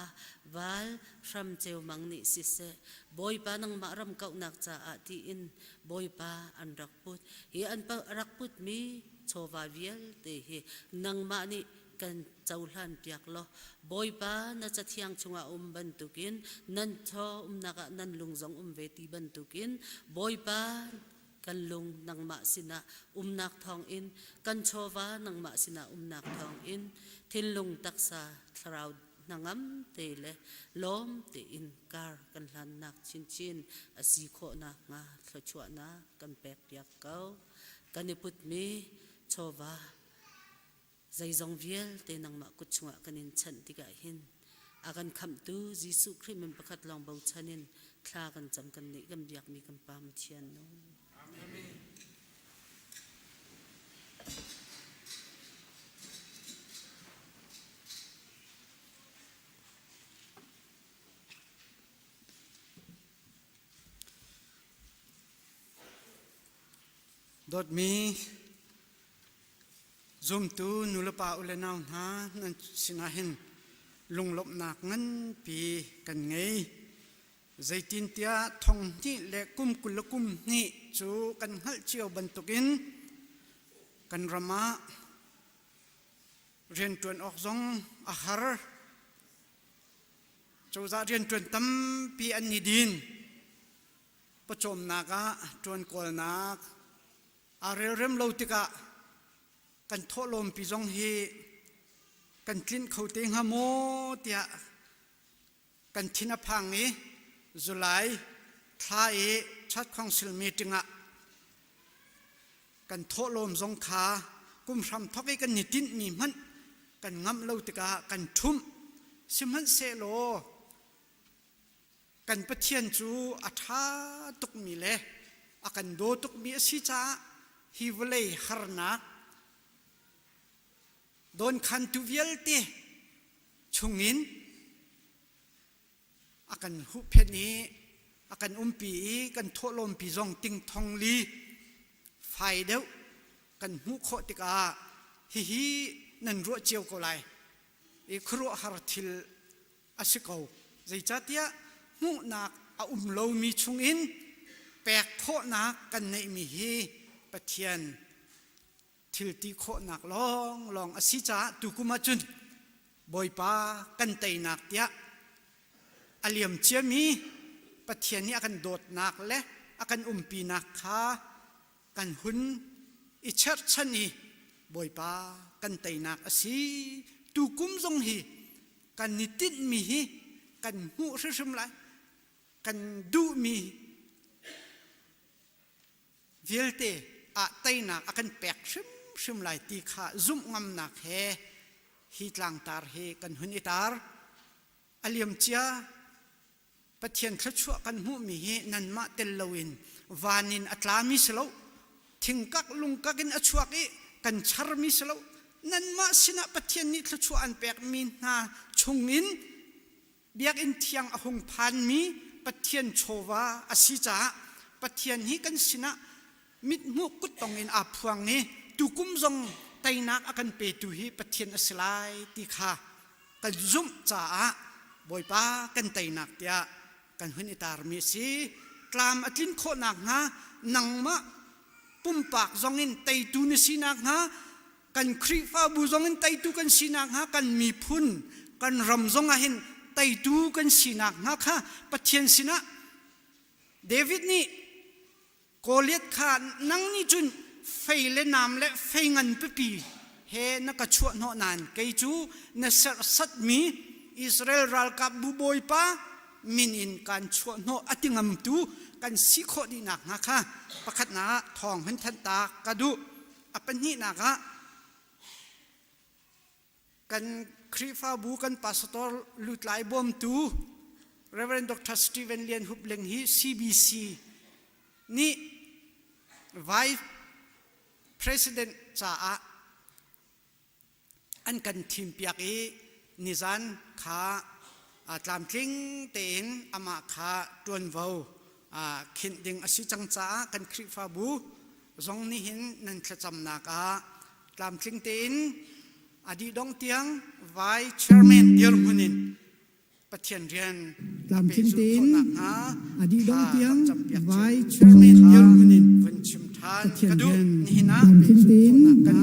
val hram ceumang nih siseh Bawipa nangmah ram kauhnak caah tiin Bawipa an rak put hi an rak putmi chawva vialte hi nangmah nih kan cohlan piak law Bawipa na cathiang chungah um bantukin nan chaw umnak ah nan lung zong um ve ti bantukin Bawipa kan lung nangmah sinah umnak thawngin kan chawva nangmah sinah umnak thawngin thinlung taksa thlarau hnangam te le lawm tein kar kan hlannak chinchin a si khawh nakhnga thluachuahnak kan pek piak ko kan i putmi chawva zeizong vialte nangmah kut chungah kan in chanh tikah hin a kan khamhtu Jesuh Khrih min pakhat lawng bochan in thla kan cam kan nih kan biakmi kan Pa Pathian nu. Amen. Dawtmi Zumtu nulepa u le nau hna nan sinah hin lunglawmhnak nganpi kan ngei. Zeitintiah thong hnih le kum 20 le kum hnih cu kan hngalh cio bantukin kan ram ah rianṭuan awk zong a har. Cozah rianṭuan tampi an i din. Pawcawmnak ah ṭuan kawlnak aa relrem lo tikah kan thawhlawmpi zong hi kan tlinh kho te hnga maw tiah. Kan thin a phang i July thla i Church Council meeting ah kan thawhlawm zong kha kum hram thok i kan i tinhmi hmanh kan ngamh lo tikah kan ṭhumh. Sihmanhsehlaw kan Pathian cu a ṭha tukmi le a kan daw tukmi a si caah hi vawlei harnak dawnkhantu vialte chungin a kan huhphenh i a kan umpi i kan thawhlawmpi zong tingthong li fai deuh kan hmuh khawh tikah hihi nan ruah cio ko lai i khuaruahhar thil a si ko. Zeicahtiah hmuhnak a um lomi chungin pek khawhnak kan neihmi hi Pathian thil ti khawhnak lawnglawng a si caah tukum ahcun Bawipa kan teinak tiah a liam ciami Pathian nih a kan dawtnak le a kan umpinak kha kan hun i cherhchan i Bawipa kan teinak a si. Tukum zong hi kan i tinhmi hi kan hmuh hrimhrim lai. Kan duhmi vialte ah teinak a kan pek hrimhrim lai ti kha zumh ngamnak he hi tlangtar hi kan hun i tar. A liamcia Pathian thluachuah kan hmuhmi hi nanmah tel loin van in a tlami si lo, thingkak lungkak in a chuak i kan charmi si lo. Nanmah sinah Pathian nih thluachuah an pekmi hna chungin biakinn thiang a hung phanmi Pathian chawva a si caah Pathian hi kan sinah mithmuh kuttong in aa phuang i tukum zong teinak a kan petu hi Pathian a si lai ti kha kan zumh caah Bawipa kan teinak tiah kan hun i tarmi a si. Tlam a tlin khawh nakhnga nangmah pumpak zongin teitu na si nakhnga kan Khrihfabu zongin teitu kan si nakhnga kan miphun kan ram zongah hin teitu kan si nakhnga kha Pathian sinah David nih Goliath kha nang nih cun fei le nam le fei ngan pipi he na ka chuah hnawh nain kei cu na serhsatmi Israel ralkapbu bawipa min in kaan chuah hnawh a ti ngamtu kan si khawh dih nakhnga kha pakhatnak ah thawng hun thanh ta ka duh. A pahnihnak ah kan Khrihfabu kan pastor lutlai bawmtu Reverend Dr. Stephen Lian Hup Ling hi CBC nih Vice President caah an kan thimpiak i nizan kha tlamtling tein amah kha ṭuanvo khinh ding a si cang caah kan Khrihfabu zong nihin nan thlacamnak ah tlamtling tein a dih dong tiang vai chairman dirhmun in Pathian rian tlamtling pehzulh tein khawh nakhnga a dih dong thla tiang rak campiak vai chairman chairman dirhmun in vun chim ṭhan Pathian ka duh rian nihin ah tlamtling pehzulh tein khawh nakhnga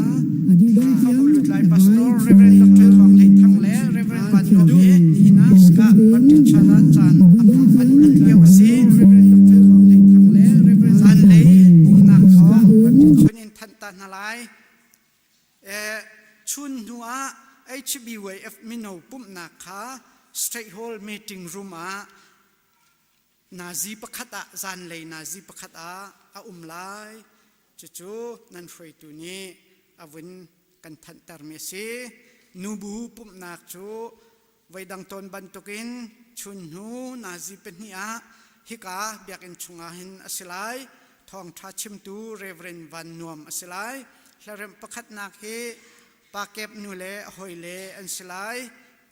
a dih dong thla tiang lutlai vai pastor Reverend Dr. Thawng Hlei Thang le Reverend Van Pathian Nuam he rian nihin ah ska tlamtling Baptist caan tein a dih an dong hman tiang lio a si vai Reverend Dr. Thawng Hlei Thang le Reverend Zanlei pumhnak thawng chun in thanh ta hna lai Chun hnu ah HBYF mino pumhnak kha State Hall meeting room ah nazi pakhat ah zanlei nazi pakhat ah a um lai. Cucu nan hruaitu nih a vun kan thanhtermi a si. Nubu pumhnak cu voidang tawn bantukin chun hnu nazi pahnih ah hika biakinn chungah hin a si lai. Thawngṭha chimtu Reverend Van Nuam a si lai. Hlaremh pakhatnak hi Pa Kep nu le a hawile an si lai.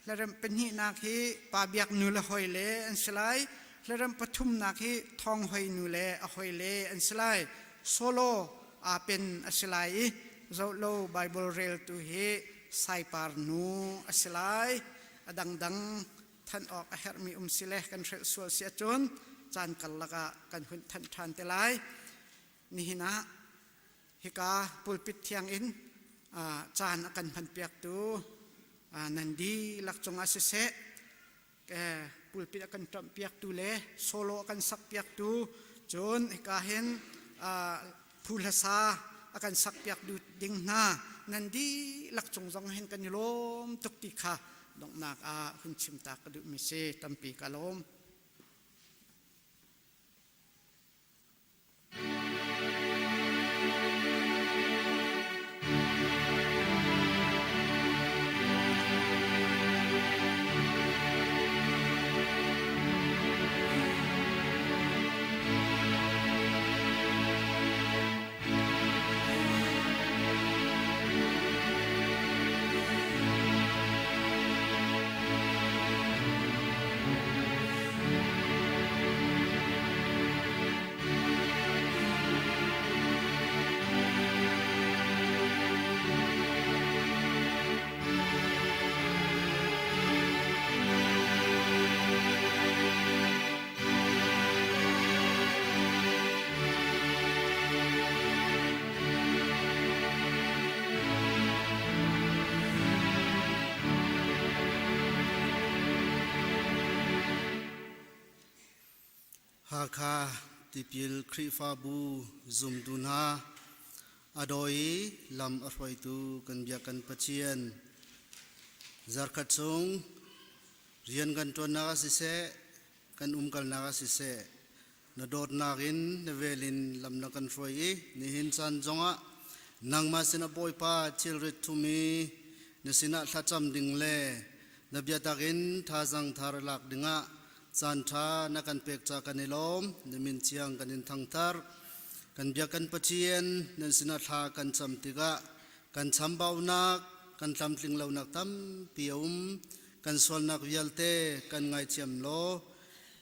Hlaremh pahnihnak hi Pa Biak nu le hawile an si lai. Hlaremh pathumnak hi Thawng Hoi nu le a hawile an si lai. Solo aa pen a si lai i zohlo Bible reltu hi Saipar nu a si lai. A dangdang thanh awk a herhmi um si le kan hrelh sual si ahcun caan karlak ah kan hun thanh ṭhan te lai. Nihin ah hika pulpit thiang in caan a kan hmanpiaktu nan dihlak cungah siseh pulpit a kan ṭamhpiaktu le solo a kan sakpiaktu cun hika hin phu hlasa a kan sakpiak ding hna nan dihlak cung zong hin kan i lawm tuk ti kha. Donghnak ah hun chim ta ka duhmi si. Tampi ka lawm. Hakha Tipil Khrihfabu zumtu hna a dawi i lam a hruaitu kan biak kan Pathian zarkhat chung rian kan ṭuannak ah siseh kan umkalnak ah siseh na dawtnak in na vel in lam na kan hruai i nihin caan zongah nangmah sinah Bawipa thilrit thumi na sinah thlacam ding le na biatak in thazaang thar lak dingah caan ṭha na kan pek ca kan i lawm. Na min thiang kan in thangthar. Kan biak kan Pathian nan sinah thla kan cam tikah kan chambaunak kan tlamtling lonak tampi a um. Kan sualnak vialte kan ngaithiam law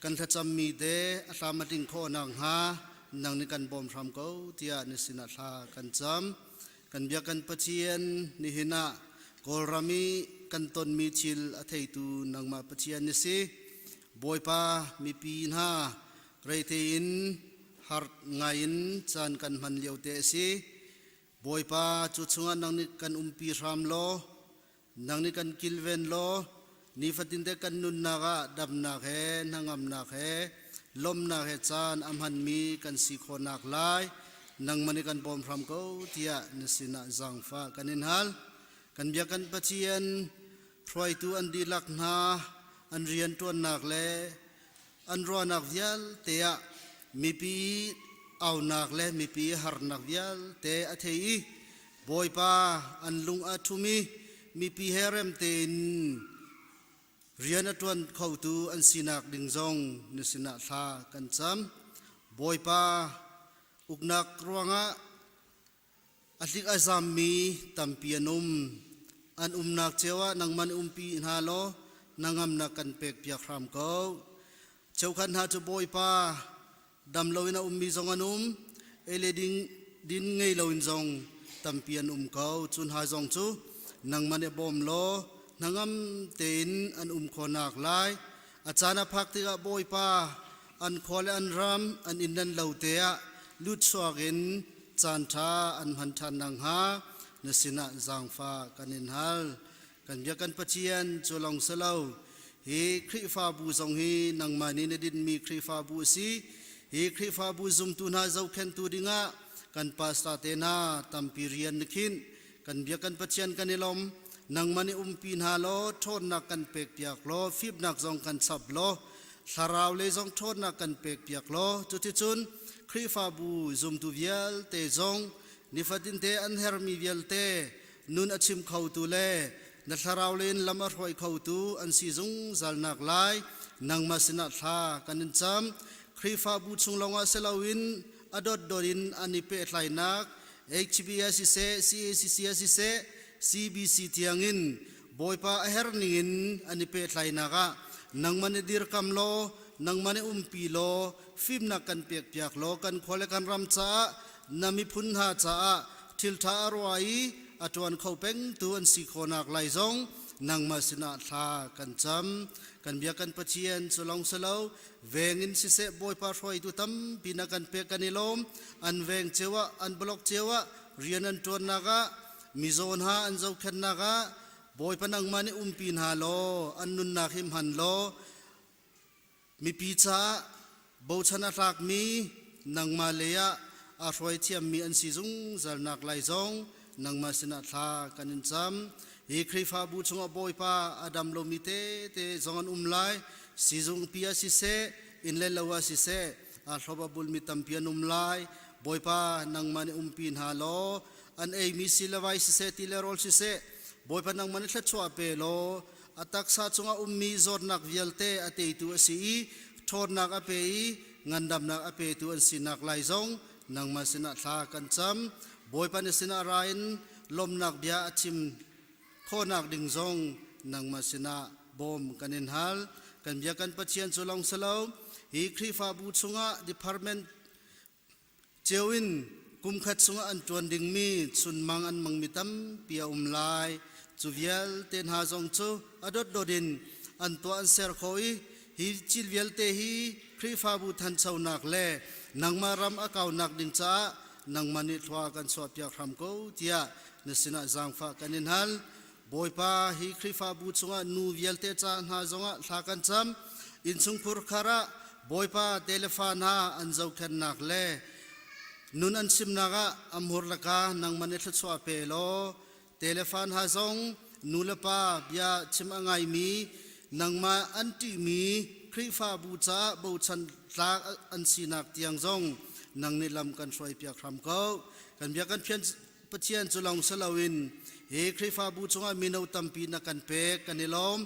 kan thlacammi te a hlam a tling khawh nakhnga nang nih kan bawm hram ko tiah na sinah thla kan cam. Kan biak kan Pathian nihin ah Kawlram i kan tonmi thil a theitu nangmah Pathian na si. Bawipa mipi hna reite in har ngai in caan kan hman lio te a si. Bawipa cu chungah nang nih kan umpi hram law Nang nih kan kilven law nifatinte kan nunnak ah damnak he hnangamnak he lawmhnak he caan a hmanmi kan si khawhnak lai nangmah nih kan bawm hram ko tiah na sinah zaangfah kan in hal. Kan biak kan Pathian hruaitu an dihlak hna an rianṭuannak le an ruahnak vialte ah mipi aunak le mipi harnak vialte a thei i Bawipa an lung a ṭhum i mipi he rem tein rian a ṭuan khotu an sinak ding zong na sinah thla kan cam. Bawipa uknak ruangah A hlik a zammi tampi an um. An umnak cio ah nangmah nih umpi hna law na ngamnak kan pekpiak hram ko. Cheukhat hna cu Bawipa dam loin a ummi zong an um, ei le ding, din ngei loin zong tampi an um ko. Cu hna zong cu nangmah nih bawm law hnangam tein an um khawhnak lai. A caan a phak tikah Bawipa an khua le an ram an inn nan lo te ah lut chuak in caan ṭha an hman ṭhan nakhnga na sinah zaangfah kan in hal. Kan biak kan Pathian cu lawng si lo. Hi Khrihfabu zong hi nangmah nih na dinmi Khrihfabu a si. Hi Khrihfabu zumtu hna zohkhenhtu dingah kan pastor te hna tampi rian na khinh. Kan biak kan Pathian kan i lawm. Nangmah nih umpi hna law ṭhawnnak kan pekpiak law fimnak zong kan chap law thlarau lei zong ṭhawnnak kan pekpiak law cuticun Khrihfabu zumtu vialte zong nifatinte an hermi vialte nun a chim khotu le na thlarau lei in lam a hruai khotu an si zungzal nak lai nangmah sinah thla kan in cam. Khrihfabu chung lawngah si loin a dotdot in an i pehtlainak HBS siseh CACC siseh CBC tiangin Bawipa a herh ningin an i pehtlainak ah nangmah nih dirkam law nangmah nih umpi law fimnak kan pekpiak law kan khua le kan ram caah na miphun hna caah thilṭha a ruah i a ṭuan kho pengtu an si khawhnak lai zong nangmah sinah thla kan cam. Kan bia kan Pathian cu lawng si lo veng in siseh Bawipa hruaitu tampi na kan pek kan i lawm. An veng cio ah an blok cio ah rian an ṭuannak ah mizaw hna an zohkhenhnak ah Bawipa nangmah nih umpi hna law an nunnak hi hman law mipi caah bochan a tlakmi nangmah lei ah aa hruai thiammi an si zungzal nak lai zong nangmah sinah thla kan in cam. Hi Khrihfabu chungah Bawipa a dam lomi tete zong an um lai. Sizung pi ah siseh, inn le lo ah siseh, a hlob a bulmi tampi an um lai. Bawipa nangmah nih umpi hna law, an eimi si le vai siseh, ti le rawl siseh, Bawipa nangmah nih thluachuah pe law, a taksa cungah ummi zawtnak vialte a teitu a si i ṭhawnnak a pe i ngandamnak a petu an sinak lai zong nangmah sinah thla kan cam. Bawipa na sinah ra in lawmnak bia a chim khawhnak ding zong nangmah sinah bawm kan in hal. Kan bia kan Pathian cu lawng si lo, hi Khrihfabu chungah department cio in kumkhat chungah an ṭuan dingmi chunmang an mangmi tampi a um lai. Cu vialte hna zong cu a dotdot in an tuah an ser khawh i hi thil vialte hi Khrihfabu thanchonak le nangmah ram a kaunak ding caah nangmah nih thlua kan chuahpiak hram ko tiah na sinah zaangfah kan in hal. Bawipa hi Khrihfabu chungah nu vialte ca hna zongah thla kan cam. Innchungkhur khar ah Bawipa telefa hna an zohkhenhnak le nun an chimnak ah a hmur laka nangmah nih thluachuah pe law telefa hna zong nu le pa bia chim a ngaimi nangmah an ṭihmi Khrihfabu caah bochan tlak an sinak tiang zong nang nih lam kan hruaipiak hram ko. Kan bia kan phian Pathian cu lawng si loin hi Khrihfabu chungah mino tampi na kan pek kan i lawm.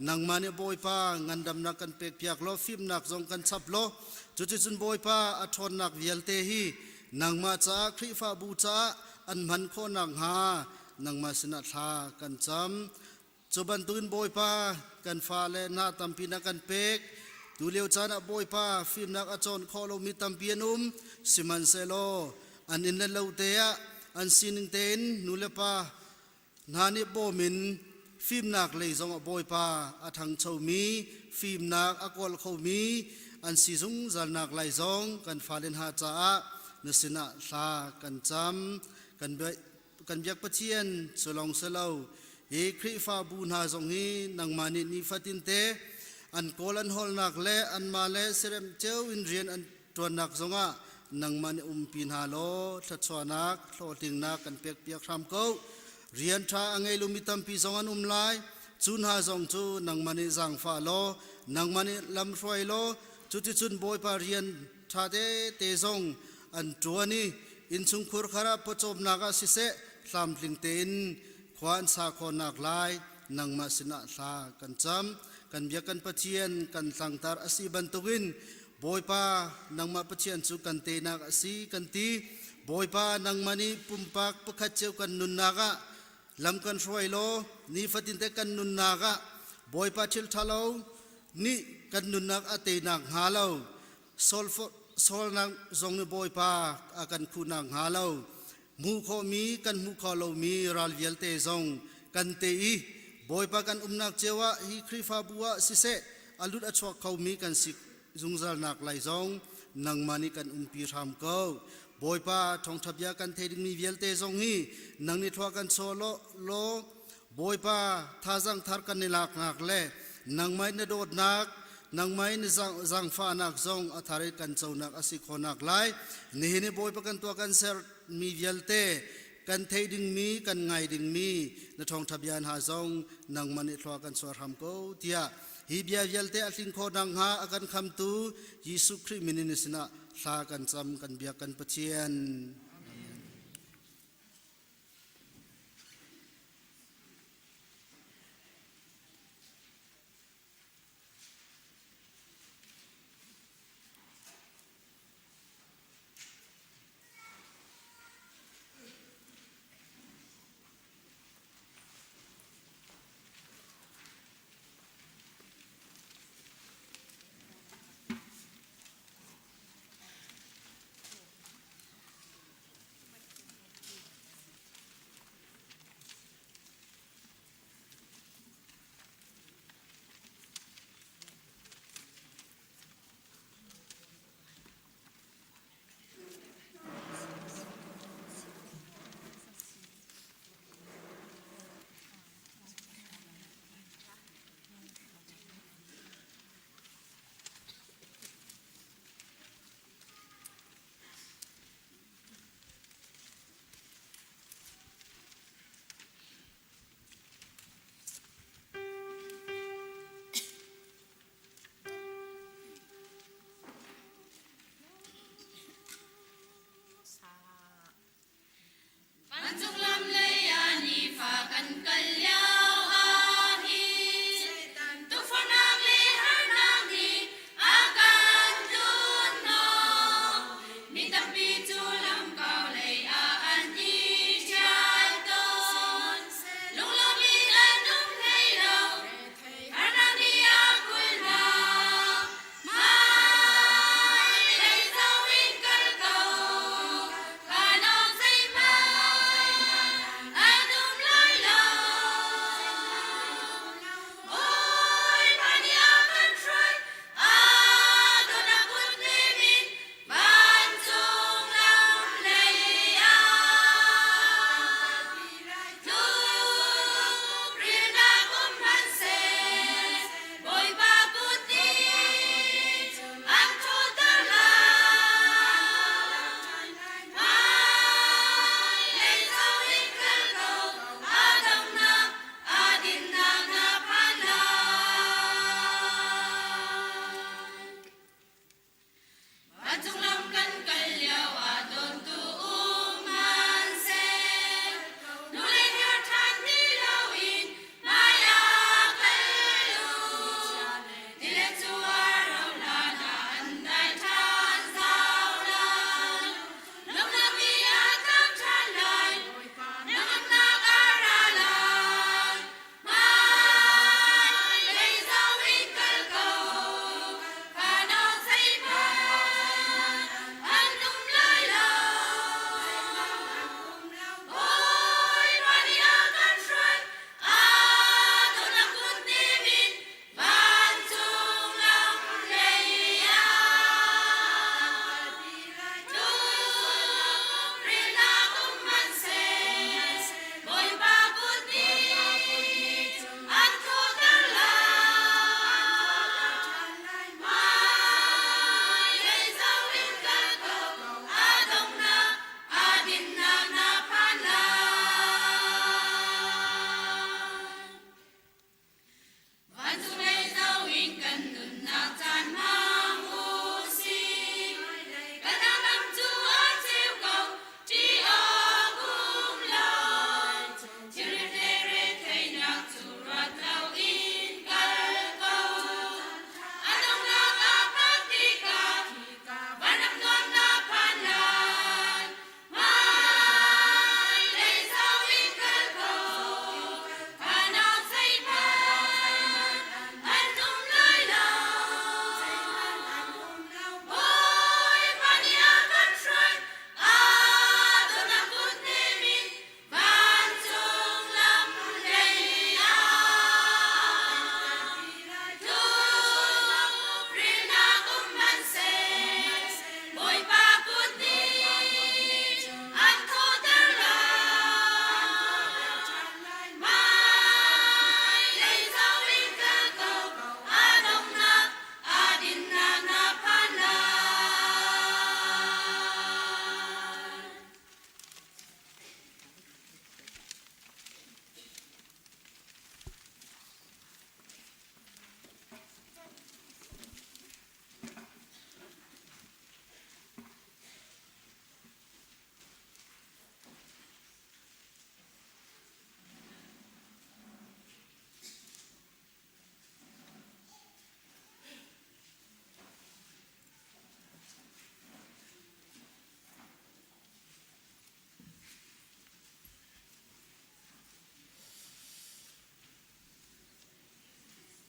Nangmah nih Bawipa ngandamnak kan pekpiak law fimnak zong kan chap law cuticun Bawipa a ṭhawnnak vialte hi nangmah caah Khrihfabu caah an hman khawh nakhnga nangmah sinah thla kan cam. Cu bantukin Bawipa kan fale hna tampi na kan pek. Tu lio caan ah Bawipa fimnak a cawn khawh lomi tampi an um. Sihmanhsehlaw an inn le lo te ah an sining tein nu le pa hna nih bawm in fimnak lei zong ah Bawipa a ṭhangchomi fimnak a kawl khomi an si zungzalnak lai zong kan fale hna caah na sinah hla kan cam. Kan kan biak Pathian cu lawng si lo hi Khrihfabu hna zong hi nangmah nih nifatin te an kawl an hawlnak le anmah le serem cio in rian an ṭuannak zongah nangmah nih umpi hna law thluachuahnak hlawhtlingnak kan pekpiak hram ko. Rian ṭha a ngei lomi tampi zong an um lai. Cu hna zong cu nangmah nih zaangfah law nangmah nih lamhruai law cuticun Bawipa rian ṭha tete zong an ṭuan i innchungkhur khar ah pawcawmnak ah siseh tlamtling tein khua an sa khawhnak lai nangmah sinah thla kan cam. Kan biak kan Pathian kan tlangtar a si bantukin Bawipa nangmah Pathian cu kan teinak a si kan ti. Bawipa nangmah nih pumpak pakhat cio kan nunnak ah lam kan hruai law nifatinte kan nunnak ah Bawipa thil ṭhalo nih kan nunnak a teinak hnga lo Sawlnak zong nih Bawipa a kan khuhnak hnga lo hmuh khawhmi kan hmuh khawh lomi ral vialte zong kan te i Bawipa kan umnak cio ah hi Khrihfabu ah siseh a lut a chuak khomi kan si zungzalnak lai zong nangmah nih kan umpi hram ko. Bawipa thawngṭha bia kan thei dingmi vialte zong hi nang nih thlua kan chaw law Bawipa thazang thar kan i laknak le nangmah na dawtnak nangmah in zaangfahnak zong a thar i kan conak a si khawhnak lai nihin i Bawipa kan tuah kan ser mi vialte kan theih dingmi kan ngai dingmi na thawngṭha bia hna zong nangmah nih thlua kan chuah hram ko tiah hi bia vialte a tling khawh nakhnga a kan khamtu Jesuh Khrih min in sinah thla kan cam kan biak kan Pathian.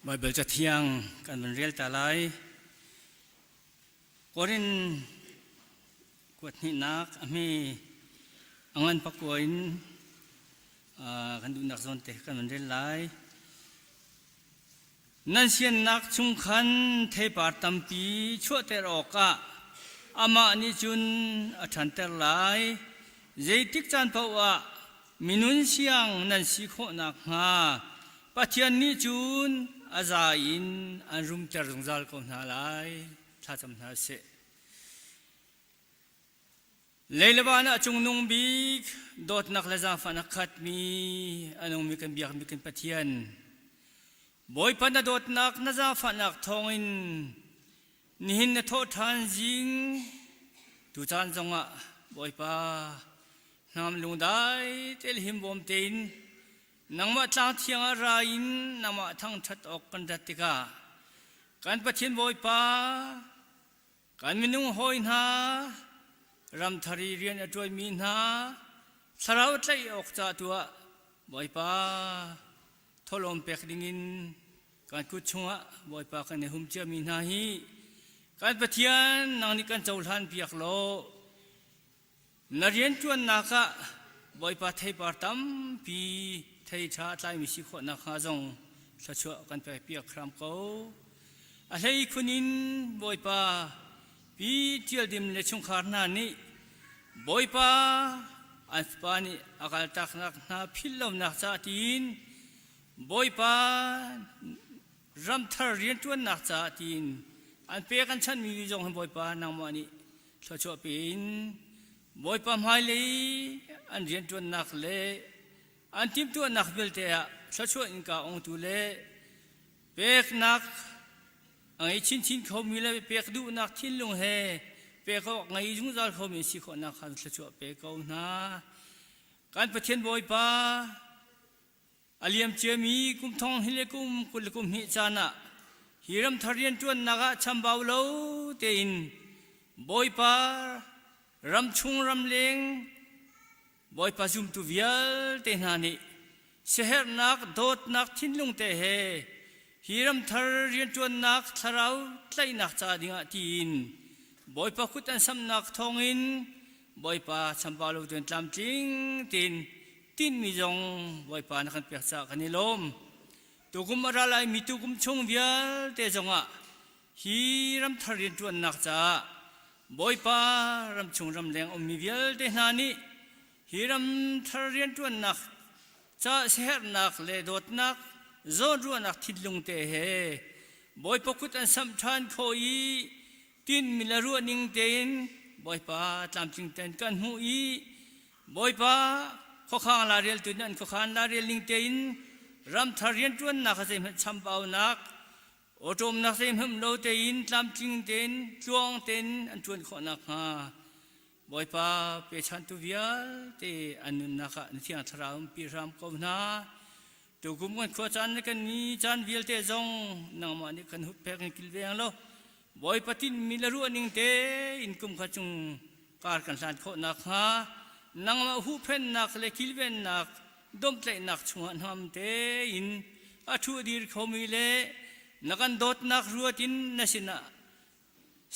Baibal Cathiang kan van rel ta lai. Korin kuat hnihnak a hme a ngan pakua in kan duhnak zawn te kan van rel lai. Nan siannak chung khan theipar tampi chuahter awkah amah nih cun a ṭhanter lai. Zeitik caan paoh ah minun siang nan si khawh nakhnga Pathian nih cun a za in an rumter zungzal ko hna lai. Thlacam hna sih. Lei le van ah cungnung bik dawtnak le zaangfahnak khatmi a nungmi kan biakmi kan Pathian. Bawipa na dawtnak na zaangfahnak thawngin nihin na thawh ṭhan zing tucaan zongah Bawipa hnam lungdai te le himbawm tein nangmah tlang thiang ah ra in nangmah thangṭhat awk kan rat tikah kan Pathian Bawipa Kan minung hawi hna, ramthar i rian a ṭuanmi hna, thlarau tlaih awk ca tu ah Bawipa thawhlawm pek dingin kan kut chungah Bawipa kan i hum ciami hna hi kan Pathian nang nih kan cohlan piak law na rianṭuannak ah Bawipa theipar tampi thei ṭha a tlaimi si khawh nakhnga zong thluachuah kan pek piak hram ko. A hlei khun in Bawipa pi Ṭial Dim le chungkhar hna nih Bawipa an fapa nih a kaltaknak hna philh lonak caah tiin Bawipa ramthar rianṭuannak caah tiin an pek an chanhmi zong hi Bawipa nangmah nih thluachuah pe in Bawipa hmailei an rianṭuannak le an timhtuahnak vialte ah thluachuah innka ongtu le peknak a ngei chinchin khomi le pek duhnak thinlung he pek awk ngei zungzal khomi si khawhnak khan thluachuah pe ko hna. Kan Pathian Bawipa A liamciami kum thong hi le kum 20 le kum hnih caan ah hi ramthar rianṭuannak ah chambau lo tein Bawipa ramchung ramleng Bawipa zumtu vialte hna nih siaherhnak dawtnak thinlung te he hi ramthar rianṭuannak thlarau tlaihnak ca dingah tiin Bawipa kut an samnak thawngin Bawipa chambau lo tein tlamtling tein tinhmi zong Bawipa na kan pek caah kan i lawm. Tukum a ra laimi tukum chung vialte zongah hi ramthar rianṭuannak caah Bawipa ramchung ramleng ummi vialte hna nih hi ramthar rianṭuannak ca siaherhnak le dawtnak zawnruahnak thinlung te he Bawipa kut an samh ṭhan khawh i tinhmi le ruahning tein Bawipa tlamtling tein kan hmuh i Bawipa khuakhang laireltu nih an khuakhan lairel ning tein ramthar rianṭuannak a zeihmanh chambaunak awṭawmnak zeihmanh lo tein tlamtling tein tluang tein an ṭuan khawh nakhnga Bawipa pechantu vialte an nunnak ah na Thiang Thlarau umpi hram ko hna. Tukum kan khua caan le kan ni caan vialte zong nangmah nih kan huppek in kilveng law Bawipa tinhmi le ruahning tein kum kha cung kar kan hlan khawh nakhnga nangmah huhphenhnak le kilvennak domhtlaihnak chungah hnangam tein a ṭhu dir khomi le na kan dawtnak ruat in na sinah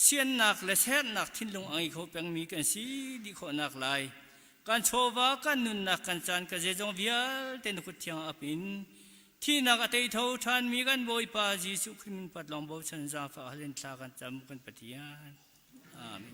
siannak le sernak thinlung a ngei kho pengmi kan si dih khawhnak lai kan chawva kan nunnak kan caan ka zeizong vialte na kut thiang ap in Thihnak a tei tho ṭhanmi kan Bawipa Jesuh Khrih min pat lawng bochan zaangfah hal in thla kan cam kan Pathian. Amen.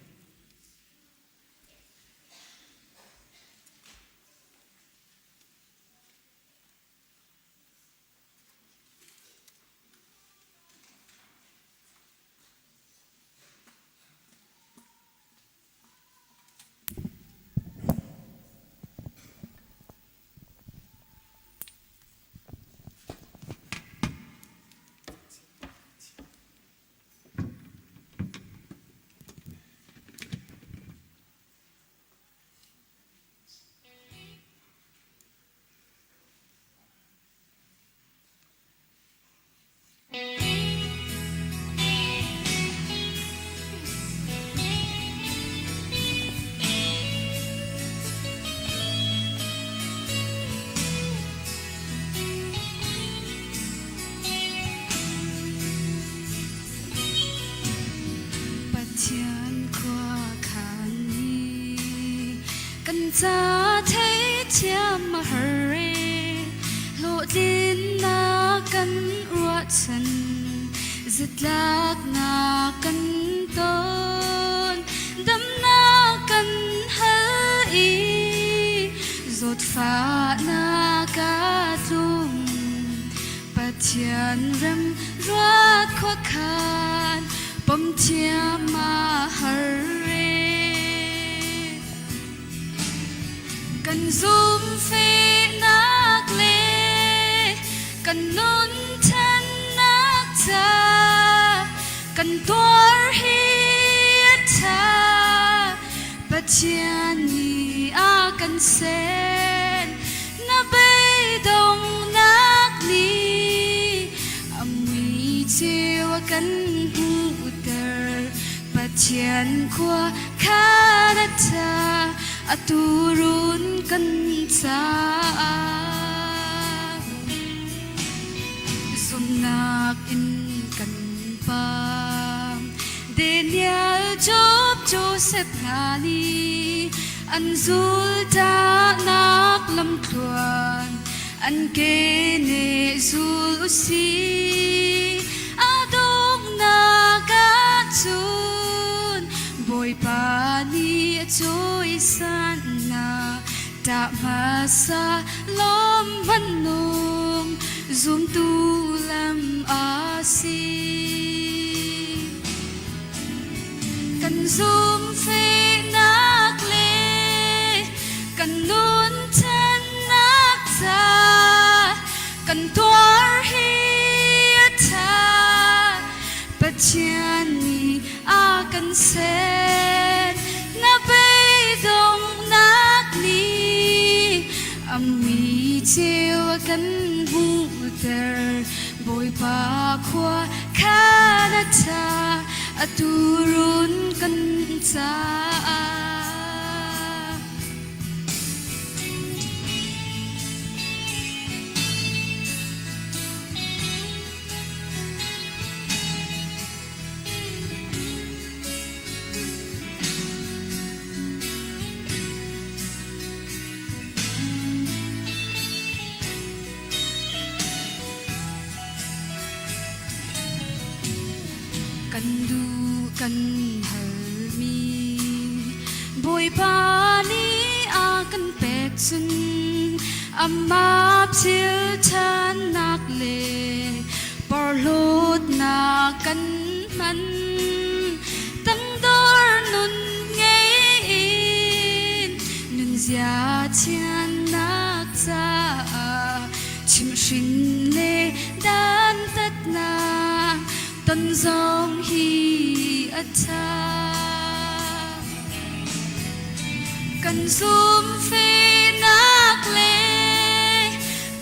Kan ca theithiam a har e, hlawhtlinnak kan ruahchan, zatlaknak kan ton, damnak kan hal i zawtfahnak a tlung. Pathian rem ruat khuakhan pom thiam a har e. Kan zumhfehnak le kan nunthannak ca kan tuar hi a ṭha. Pathian nih a kan sen na beidonghnak nih a mui ceu a kan hmuhter. Pathian khua khan a ṭha a turun kan caah. Zumhnak in kan pam. Daniel, Job, Joseph hna nih an zultahnak lamthluan an ke nih zul u sih. A donghnak ahcun Bawipa nih a cawisan hna. Ṭah hmasa lawm hmanung zumtu lam a si. Kan zumhfehnak le kan nunthannak ca kan tuar hi a ṭha. Pathian nih a kan ser. Na beidonghnak nih a mui ceu a kan hmuhter. Bawipa khua khan a ṭha, a turun kan caah. Kan duh kan halmi Bawipa nih a kan pek cun amah thil ṭhannak le porhlawtnak kan hman. Tangdor nun ngei in nunzia thiannak caah chimhhrin le dantatnak ton zong hi a ṭha. Kan zumhfehnak le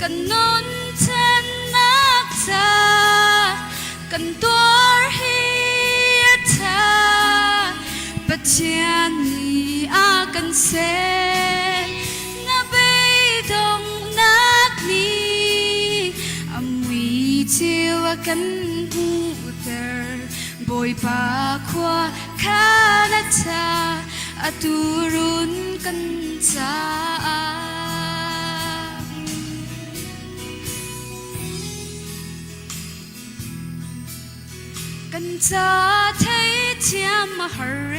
kan nunchannak ca kan tuar hi a ṭha. Pathian nih a kan ser. Na beidonghnak nih a mui ceu a kan hmuhter. Bawipa khua khan a ṭha, a turun kan caah. Kan ca theithiam a har e,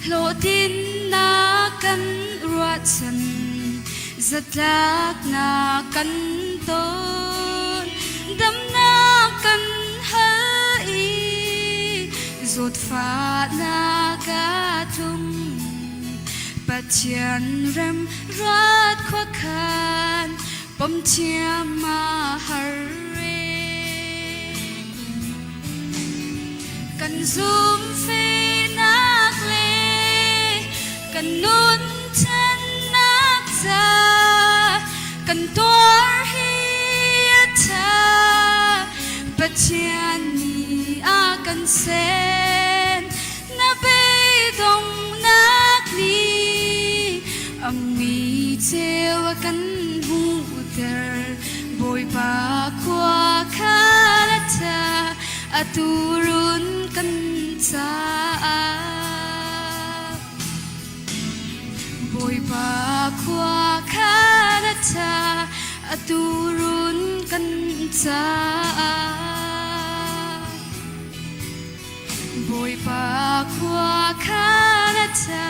hlawhtlinnak kan ruahchan, zatlaknak kan ton, damnak kan hal i zawtfahnak a tlung. Pathian rem ruat khuakhan pom thiam a har e. Kan zumhfehnak le kan nunchannak ca kan tuar hi a ṭha. Pathian nih a kan sen. Na beidonghnak nih a mui ceu a kan hmuhter. Bawipa khua kha a ṭha, a turun kan caah. Bawipa khua khan a ṭha, atu run kan caah. Bawipa khua khan a ṭha,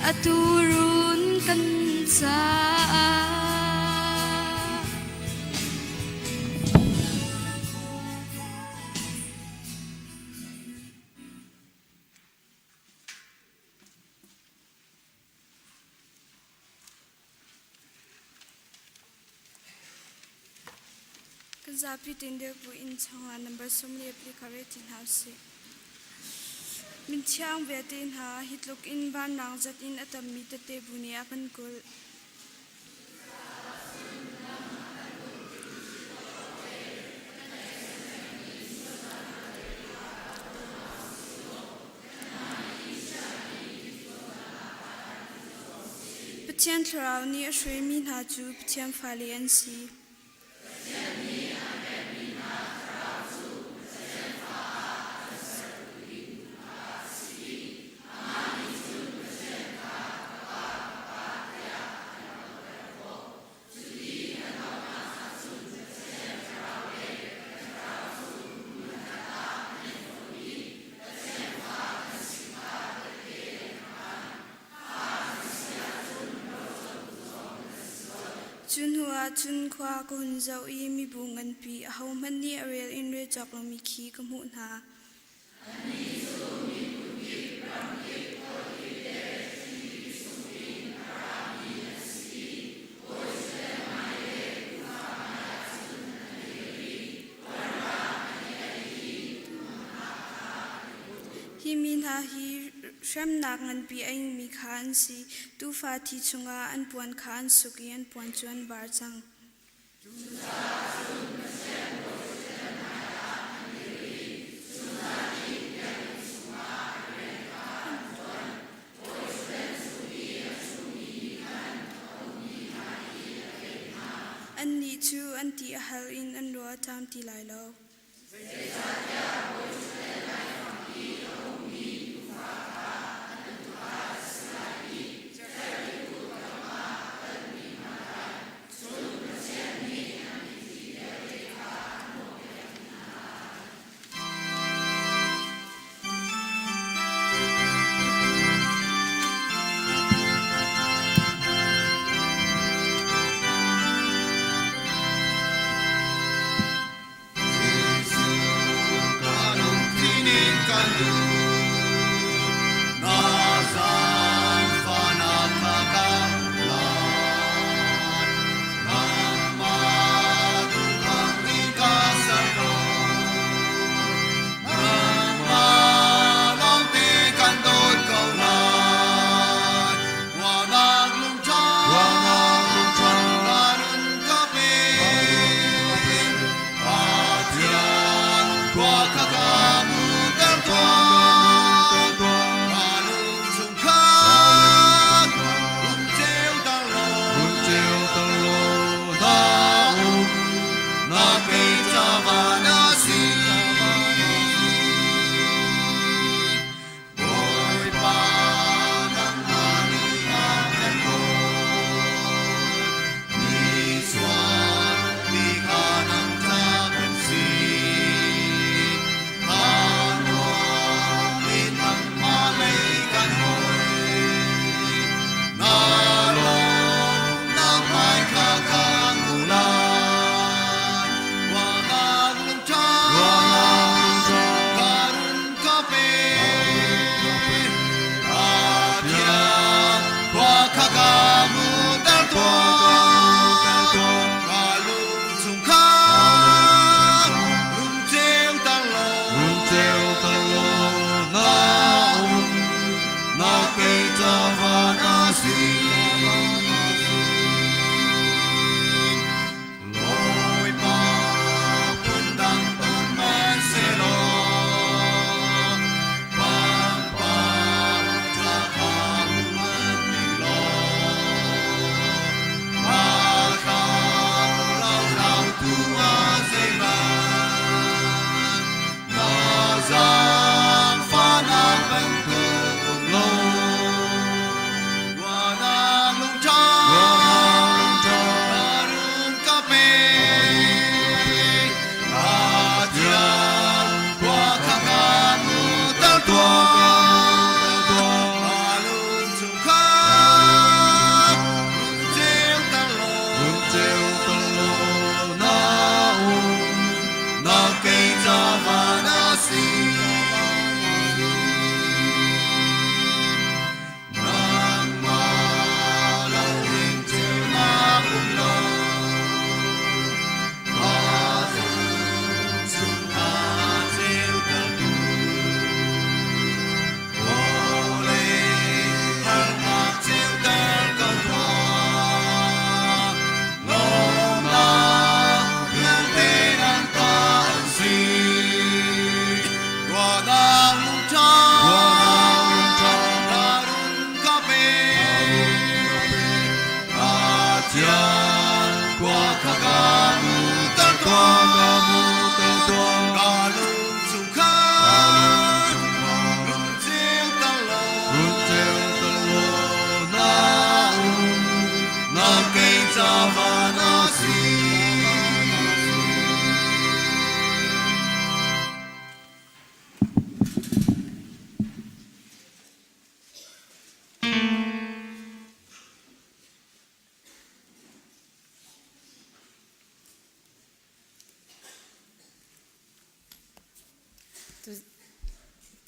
atu run kan caah. Kan zapi tein deuh bu inn chungah number 14 kha rel ti hna usih. Min thiang vialte hna hi tluk in vanrang zat in a tammi tete bu nih a kan kulh. Pathian thlarau nih a hruaimi hna cu Pathian fale an si. Cu hnuah cun khua ka hun zoh i mibu nganpi ahohmanh nih a rel in rel cawk lomi khi ka hmuh hna. Hi mi hna hi hremnak nganpi a ingmi kha an si. Tuufa thi chungah an puan kha an suk i an puan cu an var cang. Annih cu an ti a hal in an ruah a ṭam ti lai lo. Jesuh ka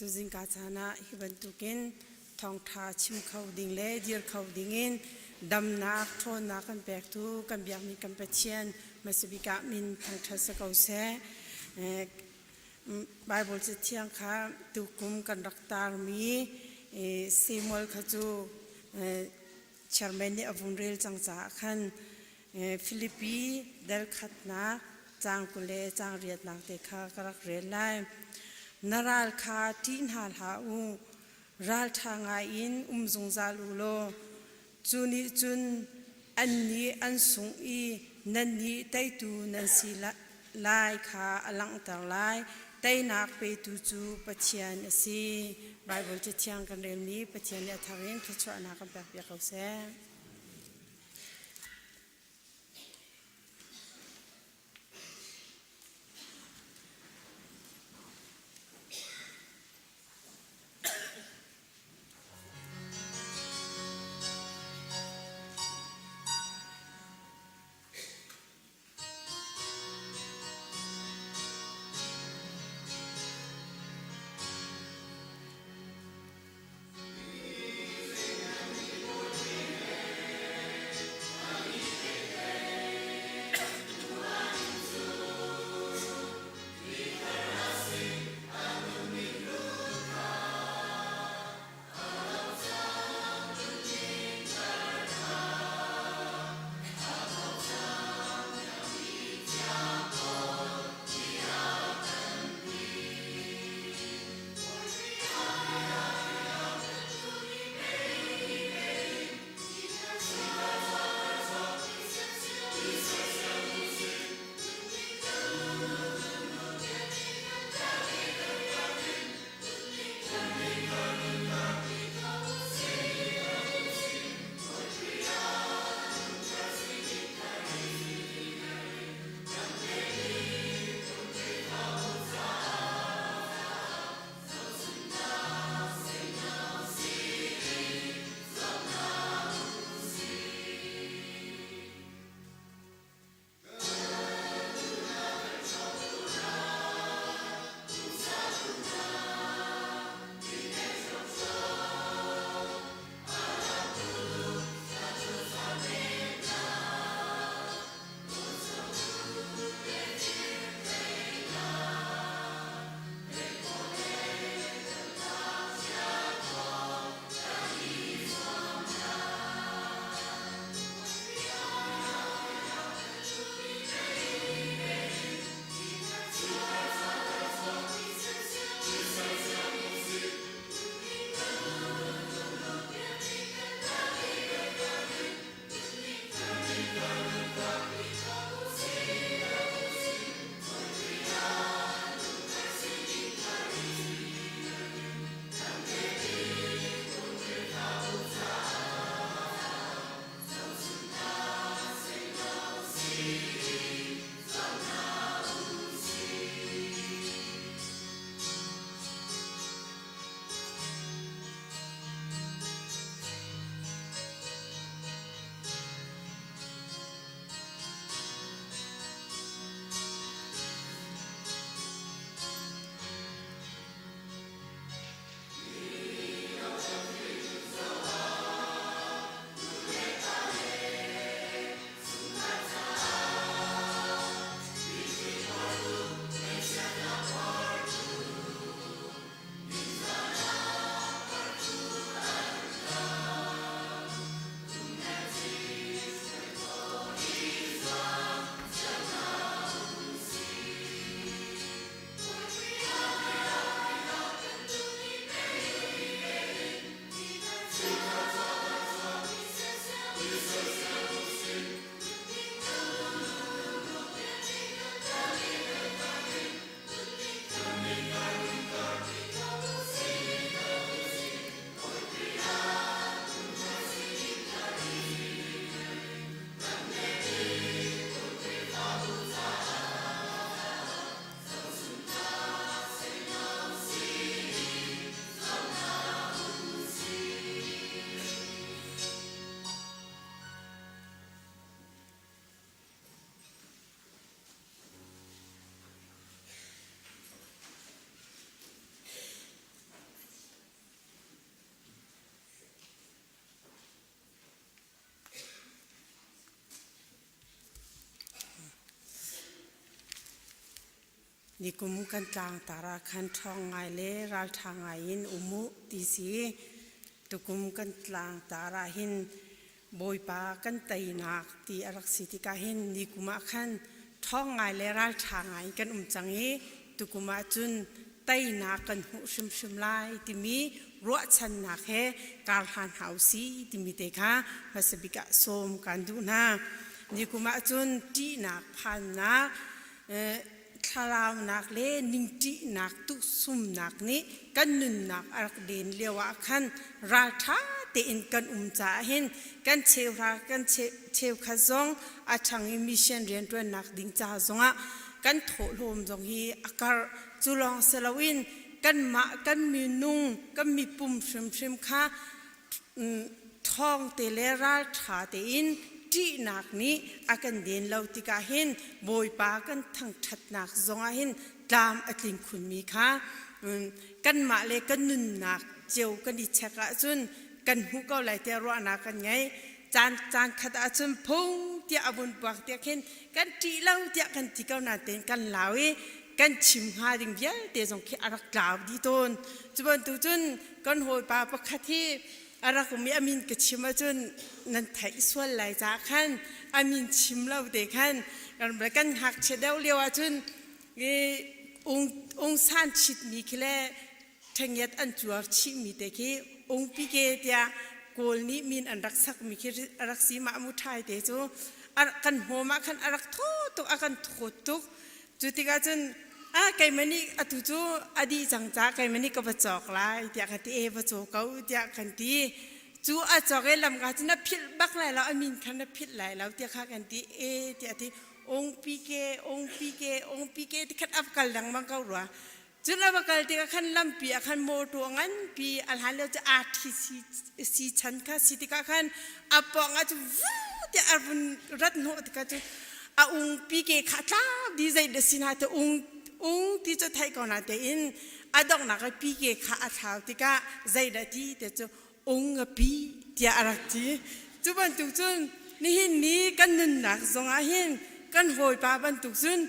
Tuzingka caan ah hi bantukin thawngṭha chim kho ding le dir kho dingin damnak ṭhawnnak kan pektu kan biakmi kan Pathian hmasabik ah min thangṭhat si ko seh. Bible cathiang kha tukum kan rak tarmi Samuel kha cu chairman nih a vun rel cang caah khan Filipi dal khatnak caang 20 le caang riatnak te kha ka rak rel lai. Na ral kha ṭih hna hlah u, ralṭha ngai in um zungzal u law cu nih cun annih an sungh i nannih teitu nan si lai kha a langhter lai. Teinak petu cu Pathian a si. Baibal Cathiang kan relmi Pathian nih a thar in thluachuahnak kan pekpiak ko seh. Nikum kan tlangtar ah khan ṭhawng ngai le ralṭha ngai in um u ti si. Tukum kan tlangtar ah hin Bawipa kan teinak ti a rak si tikah hin nikum ah khan ṭhawng ngai le ralṭha ngai in kan um cang i tukum ah cun teinak kan hmuh hrimhrim lai timi ruahchannak he kar hlan hna u si timi te kha hmasa bik ah sawm kan duh hna. Nikum ah cun ṭihnak phannak thlaraunak le ningṭihnak tuhsumnak nih kan nunnak a rak len lio ah khan ralṭha tein kan um caah hin kan cheuhra kan cheukhat zong a ṭhang i mission rianṭuannak ding ca zongah kan thawhlawm zong hi a karh. Cu lawng si loin kanmah kan minung kan mipum hrimhrim kha ṭhawng te le ralṭha tein ṭihnak nih a kan den lo tikah hin Bawipa kan thangṭhatnak zongah hin tlam a tling khunmi kha kanmah le kan nunnak cio kan i check ahcun kan hmuh ko lai tiah ruahnak kan ngei. Caan caan khat ahcun phung tiah a vun puak tiah khin kan ṭih lo tiah kan ti ko nain kan lau i kan chim hnga ding vialte zong khi a rak tlau dih tawn. Cu bantuk cun kan hawipa pakhat hi a rak um i a min ka chim ahcun nan theih sual lai caah khan a min chim lo te khan kan ngakchia deuh lio ahcun ung ung san chitmi khi le ṭhengiat an cuar chihmi te khi ungpi ke tiah Kawl nih min an rak sakmi khi a rak si mah mu ṭhai te cu kan hmawm ah khan a rak thaw tuk a kan thawt tuk. Cu tikah cun a keimah nih atu cu a dih cang caah keimah nih ka va cawk lai tiah ka ti e va caw ko tiah kan ti. Cu a cawk i lamka cu na philh bak lai lo a min kha na philh lai lo tiah kha kan ti e tiah ti ungpi ke ungpi ke ungpi ke ti khat a kal lengmang ko rua. Cun a va kal tikah khan lampi ah khan mawṭaw nganpi a hlan lio cu RTC si chan kha si tikah khan a pawng ah cun vuu tiah a vun rat hnawh tikah cun a ungpi ke kha tlau di zei dah si hna te ung ung ti cu theih ko na tein a donghnak ah pi ke kha a thlau tikah zei dah ti te cu ung a pi tiah a rak ti. Cu bantuk cun nihin ni kan nunnak zongah hin kan hawipa bantuk cun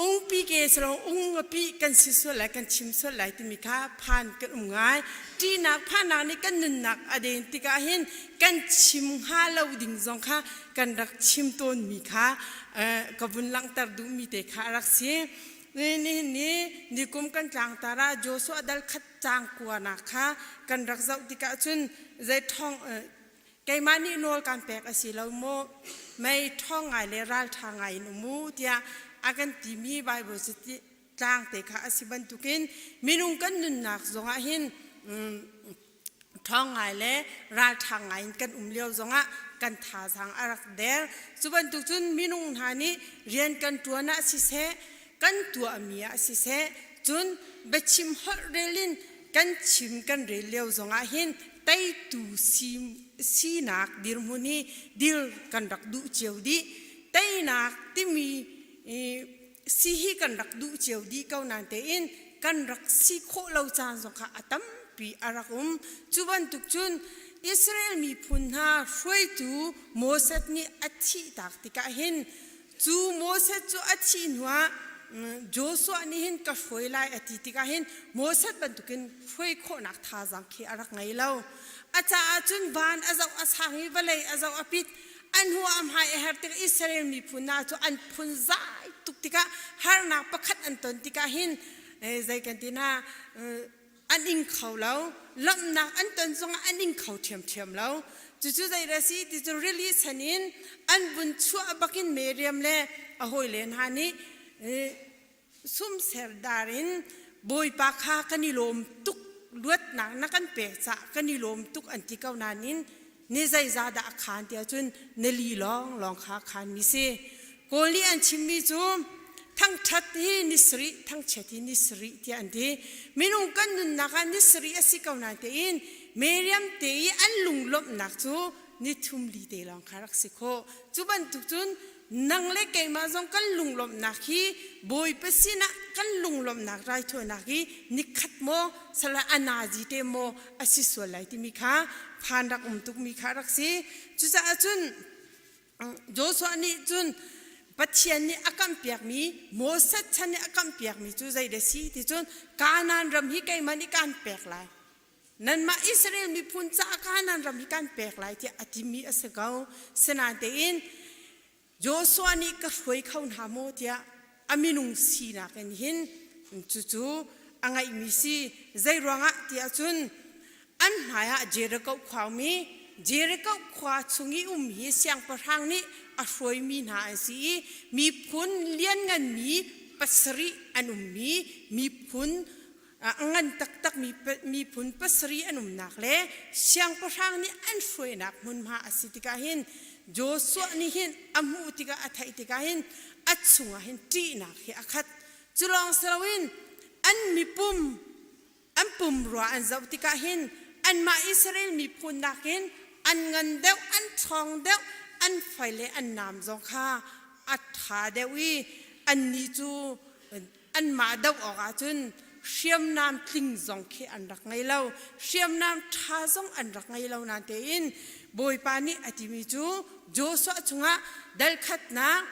ungpi ke sarong ung a pi kan si sual lai kan chim sual lai timi kha phan kan um ngai. Ṭihnak phannak nih kan nunnak a den tikah hin kan chim hnga lo ding zong kha kan rak chim tawnmi kha ka vun langhter duhmi te kha a rak si. Nihin ni nikum kan tlangtar ah Joshua dal khat caang kuanak kha kan rak zoh tikah cun zei ṭhawng keimah nih nawl kan pek a si lo maw mei ṭhawng ngai le ralṭha ngai in um u tiah a kan timi Bible cu tlang te kha a si bantukin minung kan nunnak zongah hin ṭhawng ngai le ralṭha ngai in kan um lio zongah kan thazaang a rak der. Cu bantuk cun minung hna nih rian kan ṭuan ah siseh, kan tuahmi ah siseh, cun biachim holh rel in kan chim kan rel lio zongah hin teitu si, sinak dirhmun hi dir kan rak duh cio dih. Teinak timi si hi kan rak duh cio dih ko nain tein kan rak si khawh lo caan zong kha a tampi a rak um. Cu bantuk cun Israel miphun hna hruaitu Moses nih a thihtak tikah hin cu Moses cu a thih hnuah Joshua nih hin ka hruai lai a ti tikah hin Moses bantukin hruai khawhnak thazaang khi a rak ngei lo. A caah cun van a zoh a sang i vawlei a zoh a pit an hua a hmai a her tik Israel miphun hna cu an phun zai tuk tikah harnak pakhat an ton tikah hin zei kan ti hna an ing kho lo lamhnak an ton zongah an ing kho ṭhiamṭhiam lo cucu zei dah si ti cu rili san in an vun chuah bakin Miriam le a hawile hna nih sumserdar in Bawipa kha kan i lawm tuk luatnak na kan pek caah kan i lawm tuk an ti ko nain ni zeizah dah a khaan tiah cun nili lawng lawng kha a khaan mi si. Kawl nih an chimmi cu thangṭhat hi ni sarih thangchiat hi ni sarih tiah an ti. Minung kan nunnak ah ni sarih a si ko nain tein Miriam te i an lunglawmhnak cu ni thum li te lawng kha rak si khawh. Cu bantuk cun nang le keimah zong kan lunglawmhnak hi Bawipa sinah kan lunglawmhnak raithawinak hi nikhat maw sala anazi te maw a si sual lai timi kha phan rak um tukmi kha rak si. Cucaah cun Joshua nih cun. Pathian nih a kamhpiakmi Moses chan nih a kamhpiakmi cu zei dah si ti cun Kanaan ram hi keimah nih kaan pek lai. Nanmah Israel miphun caah Kanaan ram hi kaan pek lai tiah a timi a si ko. Sinain tein Joshua nih ka hruai kho hna maw tiah a minung sinak in hin cucu a ngeihmi si. Zei ruangah tiah cun an hmaiah Jericho khua um i Jericho khua chung i um hi siangpahrang nih a hruaimi hna an si i miphun liannganmi pasarih an ummi miphun a ngan taktak miphun pasarih an umnak le siangpahrang nih an hruainak hmunhma a si tikah hin Joshua nih hin a hmuh tikah a theih tikah hin a chungah hin ṭihnak hi a khat. Cu lawng si loin an mipum an pumrua an zoh tikah hin anmah Israel miphun nakin an ngan deuh, an ṭhawng deuh, an fai le an naam zong kha a ṭha deuh i annih cu anmah doh awkah cun hriamnam tling zong khi an rak ngei lo. Hriamnam ṭha zong an rak ngei lo nain tein Bawipa nih a timi cu Joshua chungah dal khatnak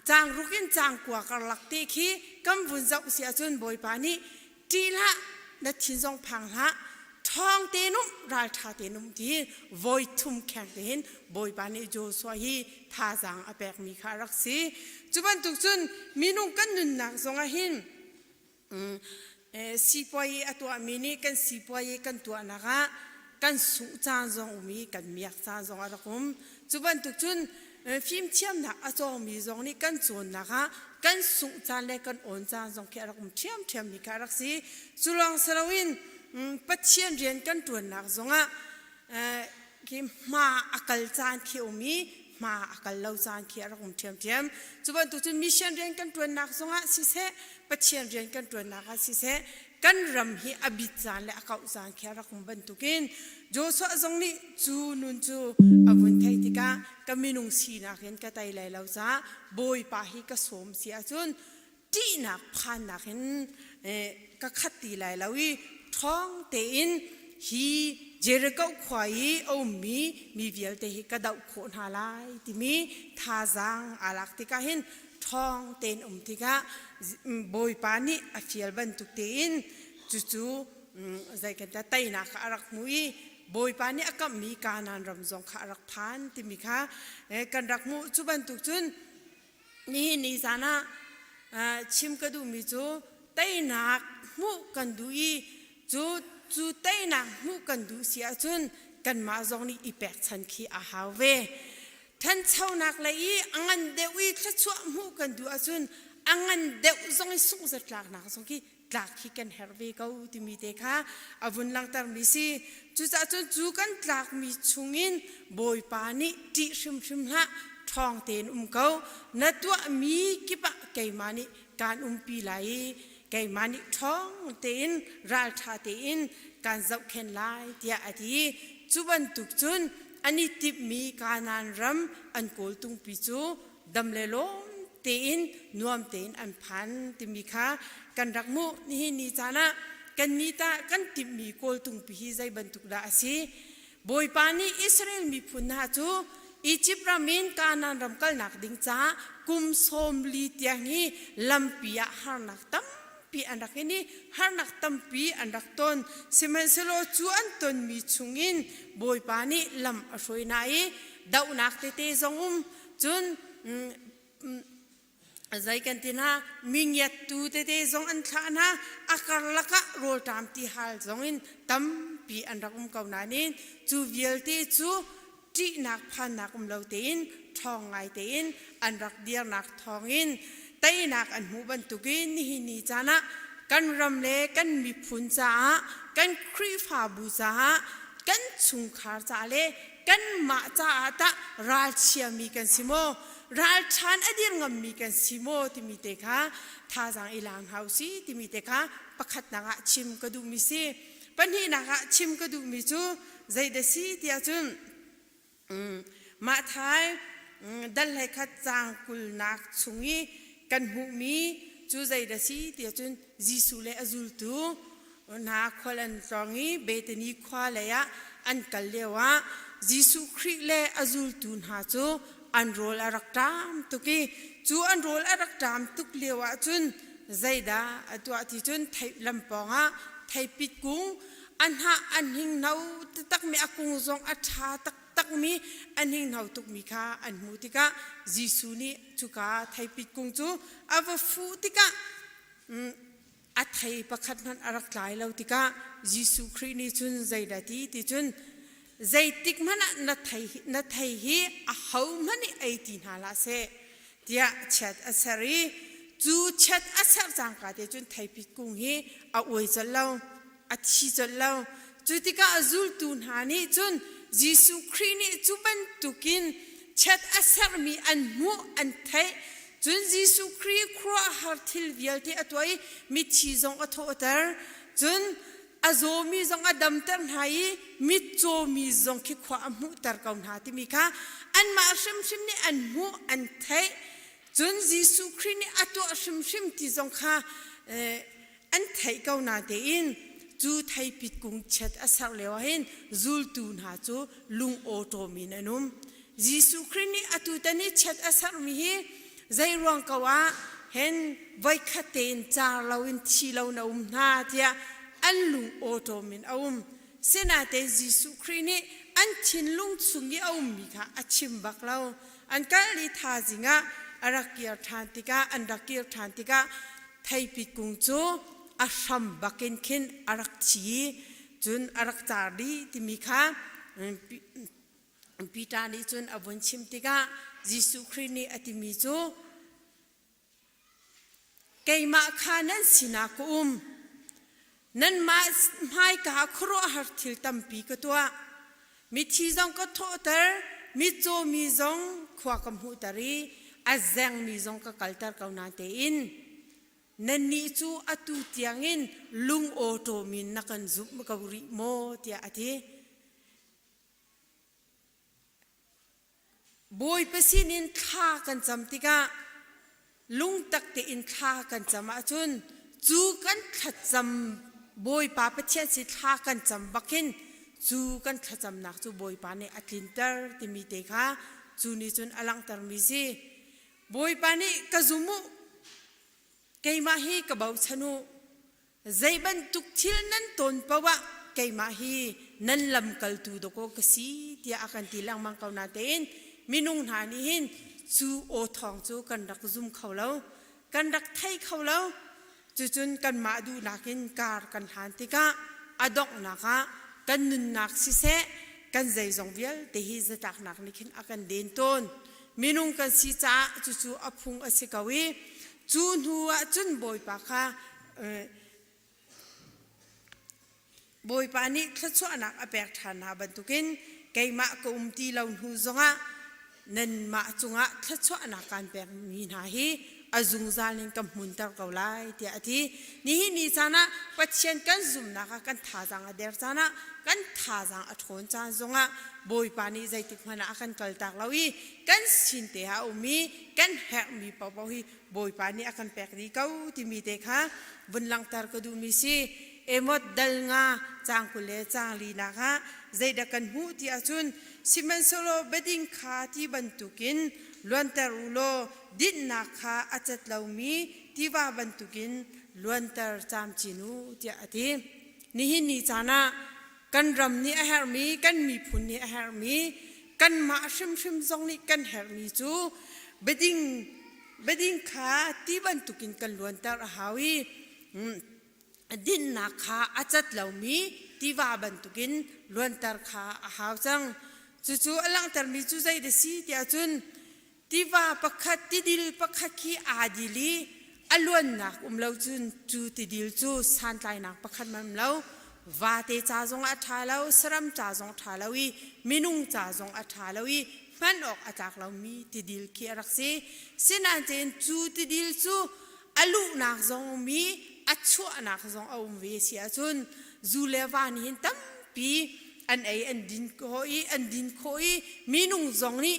caang ruk in caang kua karlak te khi kan vun zoh si ahcun Bawipa nih ṭih hlah na thin zong phang hlah ṭhawng tein um ralṭha tein um ti voi thum kheng tein Bawipa nih Joshua hi thazaang a pekmi kha a rak si. Cu bantuk cun minung kan nunnak zongah hin sipuai a tuahmi nih kan sipuai kan tuahnak ah kan sungh caan zong um i kan miak caan zong a rak um. Cu bantuk cun fimthiamnak a cawngmi zong nih kan cawnnak ah kan sungh caan le kan awn caan zong khi a rak um ṭhiamṭhiammi kha a rak si. Cu lawng si loin Pathian rian kan ṭuannak zongah khi hma a kal caan khi um i hma a kal lo caan khi a rak um ṭhiamṭhiam. Cu bantuk cun mission rian kan ṭuannak zongah siseh, Pathian rian kan ṭuannak ah siseh, kan ram hi a bit caan le a kauh caan khi a rak um bantukin Joshua zong nih cu nun cu a vun theih tikah ka minung sinak in ka tei lai lo caah Bawipa hi ka sawm si ahcun ṭihnak phannak in ka khat ti lai lo i ṭhawng tein hi Jericho khua i a ummi mi vialte hi ka doh khawh hna lai timi thazaang aa lak tikah hin ṭhawng tein um tikah Bawipa nih a fial bantuk tein cucu zei kan ta teinak kha a rak hmu i Bawipa nih a kamhmi Kanaan ram zong kha a rak phan timi kha kan rak hmuh. Cu bantuk cun nihin ni zan ah chim ka duhmi cu teinak hmuh kan duh i cu cu teinak hmuh kan duh si ahcun kanmah zong nih i pekchan khi a hau ve. Ṭhanchonak lei i a ngan deuh i thluachuah hmuh kan duh ahcun a ngan deuh zong i sunghzatlaknak zong khi tlak hi kan herh ve ko timi te kha a vun langhtermi si. Cucaah cun cu kan tlakmi chungin Bawipa nih ṭih hrimhrim hlah, ṭhawng tein um ko. Na tuahmi kip ah keimah nih kaan umpi lai i keimah nih ṭhawng tein ralṭha tein kaan zohkhenh lai tiah a ti. Cu bantuk cun an i timhmi Kanaan ram an kawltungpi cu dam le lawm tein nuam tein an phan timi kha kan rak hmuh. Nihin ni caan ah kannih tah kan timhmi kawltungpi hi zei bantuk dah a si? Bawipa nih Israel miphun hna cu Izipt ram in Kanaan ram kalnak ding caah kum 40 tiang hi lampi ah harnak tampi an rak in i harnak tampi an rak ton. Sihmanhsehlaw cu an tonmi chungin Bawipa nih lam a hruai hna i dohnak tete zong um cun zei kan ti hna mingiattu tete zong an thlah hna a karlak ah rawlṭam tihal zong in tampi an rak um ko nain cu vialte cu ṭihnak phannak um lo tein ṭhawng ngai tein an rak dirnak thawngin teinak an hmuh bantukin nihin ni caan ah kan ram le kan miphun caah kan Khrihfabu caah kan chungkhar caah le kanmah caah tah ralchiami kan si maw ralṭhan a dir ngammi kan si maw timi te kha thazaang i lang hau si timi te kha pakhatnak ah chim ka duhmi si pahnihnak ah chim ka duhmi cu zei dah si tiah cun mah thai dal hlei khat caang kulnak chung i kan hmuhmi cu zei dah si tiah cun Jesuh le a zultu hna khual an tlawng i Bethany khua lei ah an kal lioah Jesuh Khrih le a zultu hna cu. An rawl a rak ṭam tuk i cu an rawl a rak ṭam tuk lio ahcun zeidah a tuah ti cun thei lampawng ah theipit kung a hnah an hninghno taktakmi a kung zong a ṭha taktakmi an hninghno tukmi kha an hmuh tikah Jesuh nih cuka theipit kung cu a va fuh tikah a thei pakhat hmanh a rak tlai lo tikah Jesuh Khrih nih cun zeidah ti ti cun zeitik hmanh ah na thei na thei hi a ho hmanh nih ei ti hna hlah seh tiah chiat a ser i cu chiat a ser cangka te cun theipit kung hi a uai colh lo a thi colh lo cu tikah a zultu hna nih cun Jesuh Khrih nih cu bantukin chiat a sermi an hmuh an theih cun Jesuh Khrih khuaruahhar thil vialte a tuah i mithi zong a thawhter cun a zawmi zong a damter hna i mitcawmi zong khi khua a hmuhter ko hna timi kha anmah hrimhrim nih an hmuh an theih cun Jesuh Khrih nih a tuah hrimhrim ti zong kha an theih ko na tein cu theipit kung chiat a ser lio ah hin zultu hna cu lung awṭawm in an um. Jesuh Khrih nih atu tan i chiat a sermi hi zei ruang ko ah hen voikhat tein car loin thi lo na um hna tiah an lung awṭawm in a um. Sinain Jesuh Khrih nih an thinlung chung i a ummi kha a chim bak lo. An kal i thazing ah a rak kir ṭhan tikah an rak kir ṭhan tikah theipit kung cu a hram bakin khin a rak thi cun a rak car dih timi kha Peter nih cun a vun chim tikah Jesuh Khrih nih a timi cu keimah kha nan sinah ka um nanmah hmaika khuaruahhar thil tampi ka tuah Mithi zong ka thawhter, mitcaw mi zong khua ka hmuhter i a zengmi zong ka kalter ko na tein nannih cu atu tiangin lung awṭawm in na kan zumh ko rih maw tiah a ti. Bawipa sinin thla kan cam tikah lungtak tein thla kan cam ahcun cu kan thlacam Bawipa Pathian si thla kan cam bak hin cu kan thlacamnak cu Bawipa nih a tlinter timi te kha cu nih cun a langhtermi si. Bawipa nih ka zum u keimah hi ka bochan u Zei bantuk thil nan tawn paoh ah keimah hi nan lamkaltu dawkaw ka si tiah a kan ti lengmang ko natein minung hna nih hin cu aw thawng cu kan rak zum kho lo kan rak thei kho lo cucun kanmah duhnak in kar kan hlan tikah a donghnak ah kan nunnak siseh kan zeizong vialte hi zatlaknak nih khin a kan den tawn minung kan si caah cucu a phung a si ko i cu hnu ah cun Bawipa kha Bawipa nih thluachuahnak a pek ṭhan hna bantukin keimah ka um ti lo hnu zongah nanmah cungah thluachuahnak kaan pekmi hna hi a zungzal in ka hmunter ko lai tiah a ti. Nihin ni caan ah Pathian kan zumhnak ah kan thazaang a der caan ah kan thazaang a ṭhawn caan zongah Bawipa nih zeitik hmanh ah a kan kaltak lo i kan sin te ah a um i kan herhmi paohpaoh hi Bawipa nih a kan pek dih ko timi te kha vun langhter ka duhmi si. Emot dal nga caang 20 le caang linak ah zeidah kan hmuh ti ahcun sihmanhsehlaw biading kha ti bantukin luanter u law dinhnak kha a cat lomi tiva bantukin luanter camcin u tiah a ti. Nihin ni caan ah kan ram nih a herhmi, kan miphun nih a herhmi, kanmah hrimhrim zong nih kan herhmi cu biading biading kha ti bantukin kan luanter a hau i dinnak kha a cat lomi tiva bantukin luanter kha a hau cang. Cucu a langhtermi cu zei dah si tiah cun tiva pakhat tidil pakhat khi aa dil i a luannak um lo cun cu tidil cu santlainak pakhat man um lo vate ca zong a ṭha lo saram ca zong a ṭha lo i minung ca zong a ṭha lo i hman awk a tlak lomi tidil khi a rak si sinain cu tidil cu a luhnak zong um i a chuahnak zong a um ve si ahcun zu le va nih hin tampi an ei an din khawh i an din khawh i minung zong nih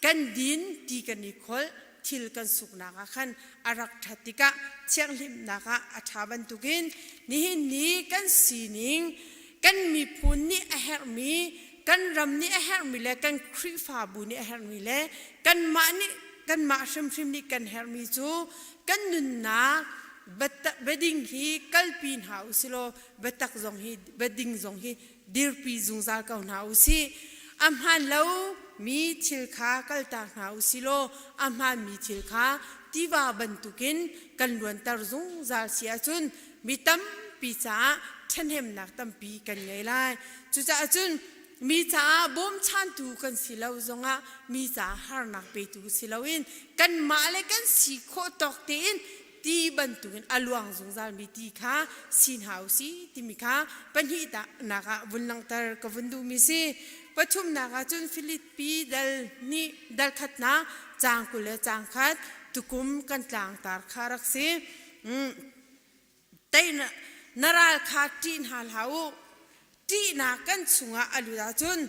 kan din ti kan i kholh thil kan suknak ah khan a rak ṭhat tikah thianghlimnak ah a ṭha bantukin nihin ni kan sining kan miphun nih a herhmi. kan ram nih a herhmi le kan Khrihfabu nih a herhmi le kanmah nih kanmah hrimhrim nih kan herhmi cu kan nunnak biading hi kalpi hna usilaw biatak zong hi biading zong hi dirpi zungzal ko hna usih. A hmaan lo mi thil kha kaltak hna usilaw a hmaan mi thil kha tiva bantukin kan luanter zungzal si ahcun mi tampi caah ṭhahnemnak tampi kan ngei lai. Cucaah cun mi caah bawmchantu kan si lo zongah mi caah harnak petu si loin kanmah le kan si khawh tawk tein ti bantukin a luang zungzalmi ti kha si hna u si timi kha pahnihnak ah vun langhter ka vun duhmi si. Pathumnak ah cun Filipi dal nih dal khatnak caang 20 le caang khat tukum kan tlangtar kha rak si. Tei na ral kha ṭih hna hlah u. Ṭihnak kan chungah a lut ahcun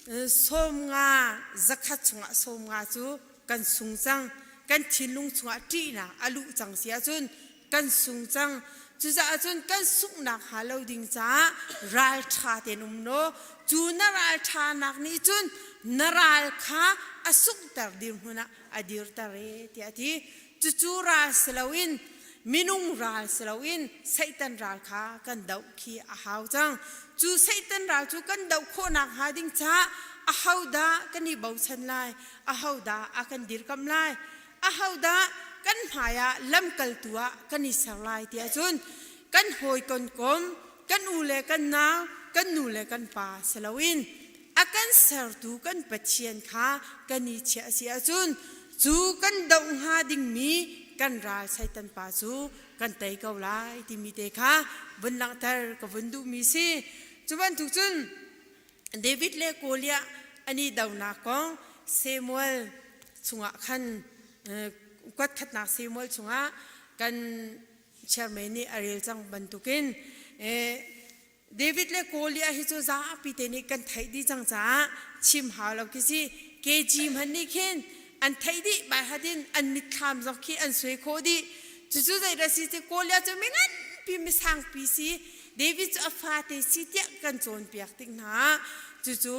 50 zakhat chungah 50 cu kan sung cang. Kan thinlung chungah ṭihnak a luh cang si ahcun kan sung cang. Cucaah cun kan sunghnak hnga lo ding caah ralṭha tein um law cu na ralṭhanak nih cun na ral kha a sunghter dirhmun ah a dirter e tiah a ti. Cucu ral si loin minung ral si loin Satan ral kha kan doh khi a hau cang. Cu Satan ral cu kan doh khawhnak hnga ding caah ahodah kan i bochan lai? Ahodah a kan dirkamh lai? Ahodah kan hmaiah lamkaltu ah kan i ser lai tiah cun kan hawi kan kom, kan u le kan nau, kan nu le kan pa si loin a kan sertu kan Pathian kha kan i chiah si ahcun cu kan doh hnga dingmi kan ral Satan pa cu kan tei ko lai timi te kha vun langhter ka vun duhmi si. Cu bantuk cun David le Goliath an i donak kong Samuel chungah khan kuat khatnak Samuel chungah kan chairman nih a rel cang bantukin David le Goliath hi cu zapi te nih kan theih dih cang caah chim hau lo khi si. KG hmanh nih khin an theih dih bai hatin an mitthlam zong khi an suai khawh dih. Cucu zeidah si ti Goliath cu mi nganpi mi sangpi si. David cu a fate si tiah kan cawnpiak tik hna. Cucu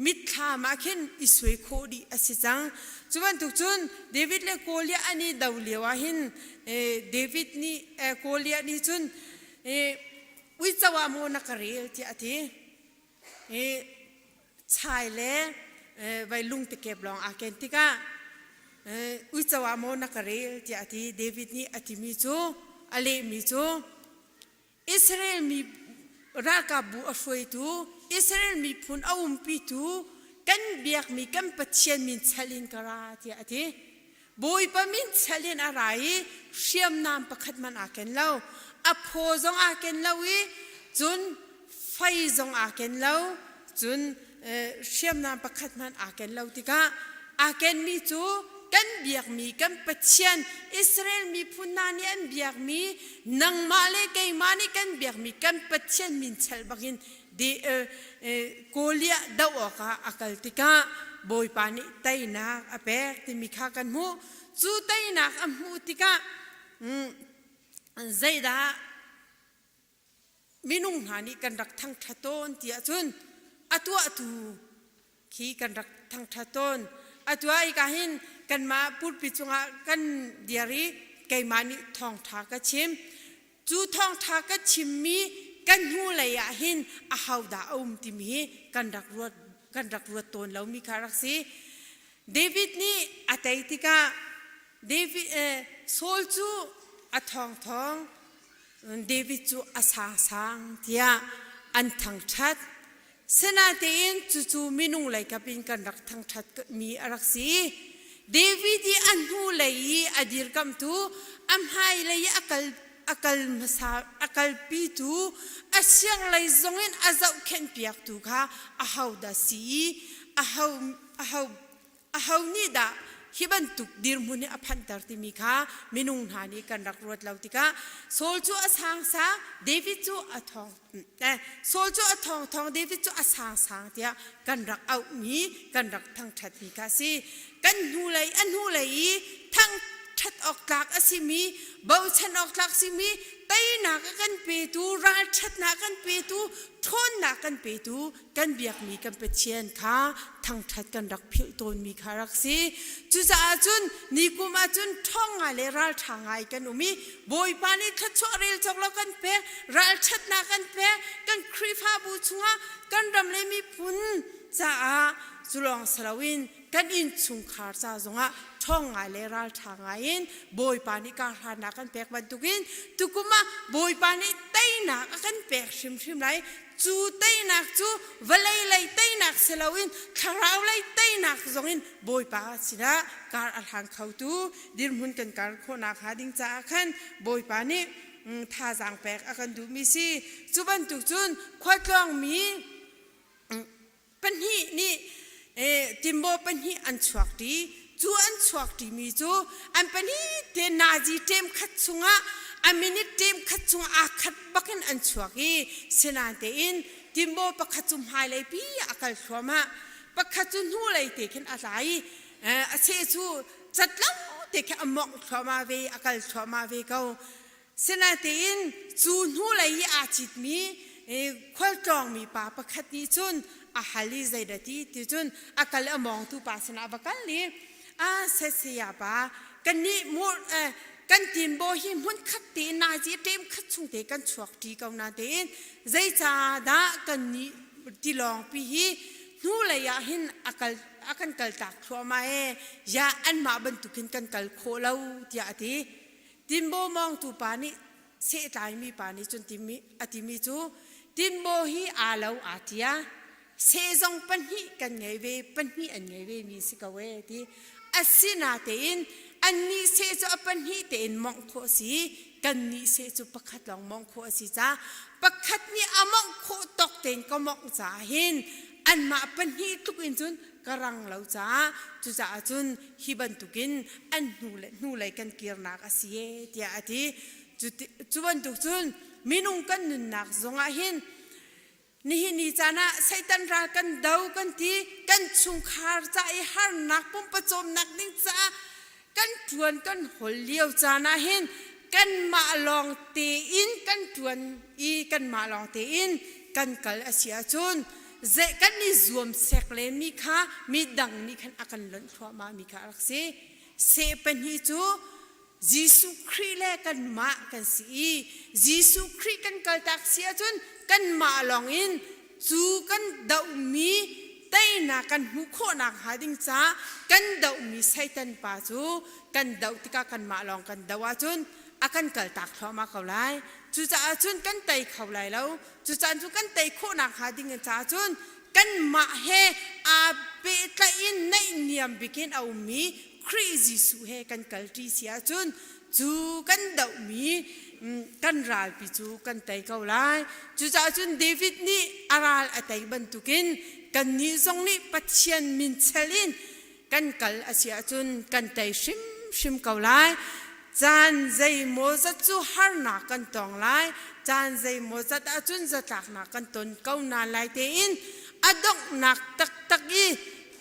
mitthlam ah khin i suai khawh dih a si cang. Cu bantuk cun David le Goliath an i do lio ah hin David nih Goliath nih cun uico ah maw na ka rel tiah a ti. I chai le vai lung tikep lawng aa ken tikah uico ah maw na ka rel tiah a ti. David nih a timi cu a lehmi cu Israel mi ralkapbu a hruaitu Israel miphun a umpitu kan biakmi kan Pathian min chalh in ka ra tiah a ti. Bawipa min chalh in a ra i hriamnam pakhat hmanh aa ken lo. A phaw zong aa ken lo i cun fei zong aa ken lo. Cun hriamnam pakhat hmanh aa ken lo tikah aa kenmi cu kan biakmi kan Pathian Israel miphun hna nih an biakmi nangmah le keimah nih kan biakmi kan Pathian min chalh bakin Goliath doh awkah a kal tikah Bawipa nih teinak a pek timi kha kan hmuh. Cu teinak a hmuh tikah zeidah minung hna nih kan rak thangṭhat tawn ti ahcun a tuahtu khi kan rak thangṭhat tawn. A tuah i ka hin kanmah pulpit cungah kan dir i keimah nih thawngṭha ka chim. Cu thawngṭha ka chimmi kan hnulei ah hin ahodah a um timi hi kan rak ruat kan rak ruat tawn lomi kha rak si. David nih a tei tikah David eh, Saul cu a thawngthawng David cu a sangsang tiah an thangṭhat. Sinatein cucu minung lei kap in kan rak thangṭhat mi a rak si. David i a hnulei i a dirkamhtu, a hmailei i a kal a kal hmasa a kalpitu, a sianglei zongin a zohkhenhpiaktu kha ahodah si i aho aho aho nih dah hi bantuk dirhmun hi a phanhter timi kha minung hna nih kan rak ruat lo tikah Saul cu a sang sang David cu a thawng eh, Saul cu a thawng thawng David cu a sang sang tiah kan rak auhmi kan rak thangṭhatmi kha a si kan hnulei a hnulei i thang. Thangṭhat awk tlak a simi, bochan awk tlak simi, teinak a kan petu, ralṭhatnak a kan petu, ṭhawnnak kan petu kan biakmi kan Pathian kha thangṭhat kan rak philh tawnmi kha rak si. Cucaah cun nikum ah cun ṭhawng ngai le ralṭha ngai kan um i Bawipa nih thluachuah rel cawk lo kan pek, ralṭhatnak kan pek, kan Khrihfabu chungah kan ram le miphun caah cu lawng si loin kan innchungkhar ca zongah ṭhawng ngai le ralṭha ngai in Bawipa nih karhlannak kan pek bantukin tukum ah Bawipa nih teinak a kan pek hrimhrim lai. Cu teinak cu vawlei lei teinak si loin thlarau lei teinak zongin Bawipa sinah kar a hlang khotu dirhmun kan kar khawhnak hnga ding caah khan Bawipa nih thazaang pek a kan duhmi si. Cu bantuk cun khualtlawngmi pahnih nih timbaw pahnih an chuak ṭi. Cu an chuak ṭimi cu an pahnih te nazi ṭem khat chungah a minute ṭem khat chungah aa khat bakin an chuak i sinan tein timbaw pakhat cu hmailei pi ah a kal thluahmah. Pakhat cu hnulei te khin a tla i a seh cu cat lo te khi a mawngh thluahmah ve a kal thluahmah ve ko. Sinain cu hnulei i aa citmi khualtlawngmi pa pakhat nih cun a hal i zeidah ti ti cun a kal a mawngtu pa sinah a va kal i a saya pa kannih kan tinbaw hi hmunkhat tein nazi ṭem khat chung te kan chuak ṭi ko na tein zeicahdah kannih tilawngpi hi hnulei ah hin a kal a kan kaltak thluahmah ee ya anmah bantukin kan kal khawh lo tiah a ti. Tinbaw mawngtu pa nih sehtlaimi pa nih cun timi, a timi cu tinbaw hi aa lo aa tia sehzong pahnih kan ngei ve pahnih an ngei ve mi si ko ee ti asinatein annih seh cu a pahnih tein mawngh khawh si kannih seh cu pakhat lawng mawngh khawh a si ca pakhat nih a mawngh khawh tawk tein ka mawngh caah hin anmah pahnih tluk in cun ka rang lo caah cucaah cun hi bantukin an hnu le hnulei kan kirnak a si e tiah a ti. Cu bantuk cun minung kan nunnak zongah hin nihin ni caan ah Satan ral kan do kan ti kan chungkhar ca i harnak pumpacawmnak ding caah kan ṭuan kan hol lio caan ah hin kanmah lawng tein kan ṭuan i kanmah lawng tein kan kal a si ahcun ze kan i zuam sek len mi kha midang nih khan a kan lonh thluahmah mi kha a rak si. Seh pahnih cu Jesuh Khrih le kanmah kan si i Jesuh Khrih kan kaltak si ahcun kanmah lawng in cu kan dohmi teinak kan hmuh khawhnak hnga ding caah kan dohmi Satan pa cu kan doh tikah kanmah lawng kan doh ahcun a kan kaltak thluahmah ko lai. Cucaah cun kan tei kho lai lo. Cucaah cu kan tei khawhnak hnga ding caah cun kanmah he aa pehtlaih in naihniam bikin a ummi Khrih Jesuh he kan kalṭi si ahcun cu kan dohmi kan ralpi cu kan tei ko lai. Cucaah cun David nih a ral a tei bantukin kannih zong nih Pathian min chel in kan kal a si ahcun kan tei hrimhrim ko lai. Caan zeimawzat cu harnak kan tong lai. Caan zeimawzat ahcun zatlaknak kan ton ko na lai tein a donghnak taktak i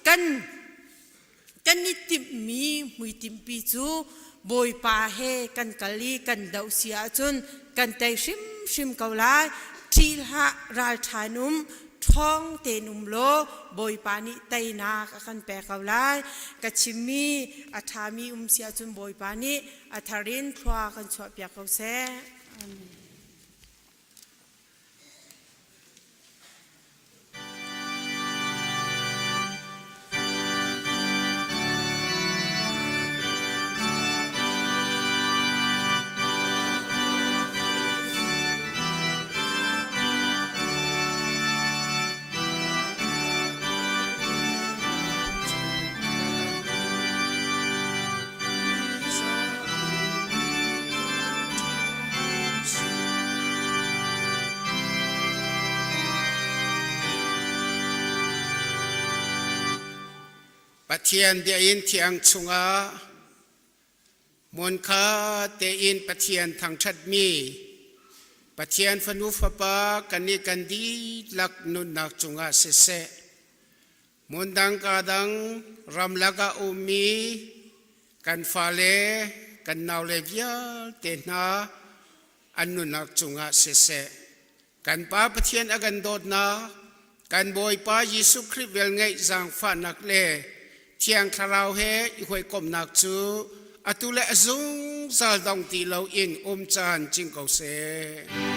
kan kan i timhmi hmuitinhpi cu Bawipa he kan kal i kan doh si ahcun kan tei hrimhrim ko lai. Ṭih hlah, ralṭha in um, ṭhawng tein um law Bawipa nih teinak a kan pek ko lai. Ka chimmi a ṭhami um si ahcun Bawipa nih a thar in thlua kan chuahpiak ko seh. Amen. Pathian biakinn thiang chungah hmunkha tein Pathian thangṭhatmi Pathian fanu fapa kan i kan dihlak nunnak cungah siseh Hmundang kadang ramlak ah ummi kan fale, kan naule vialte hna an nunnak cungah siseh kan Pa Pathian a kan dawtnak kan Bawipa Jesuh Khrih velngeih zaangfahnak le Thiang Thlarau he i hawikomhnak cu atu le a zungzal dong ti loin um caan cing ko seh.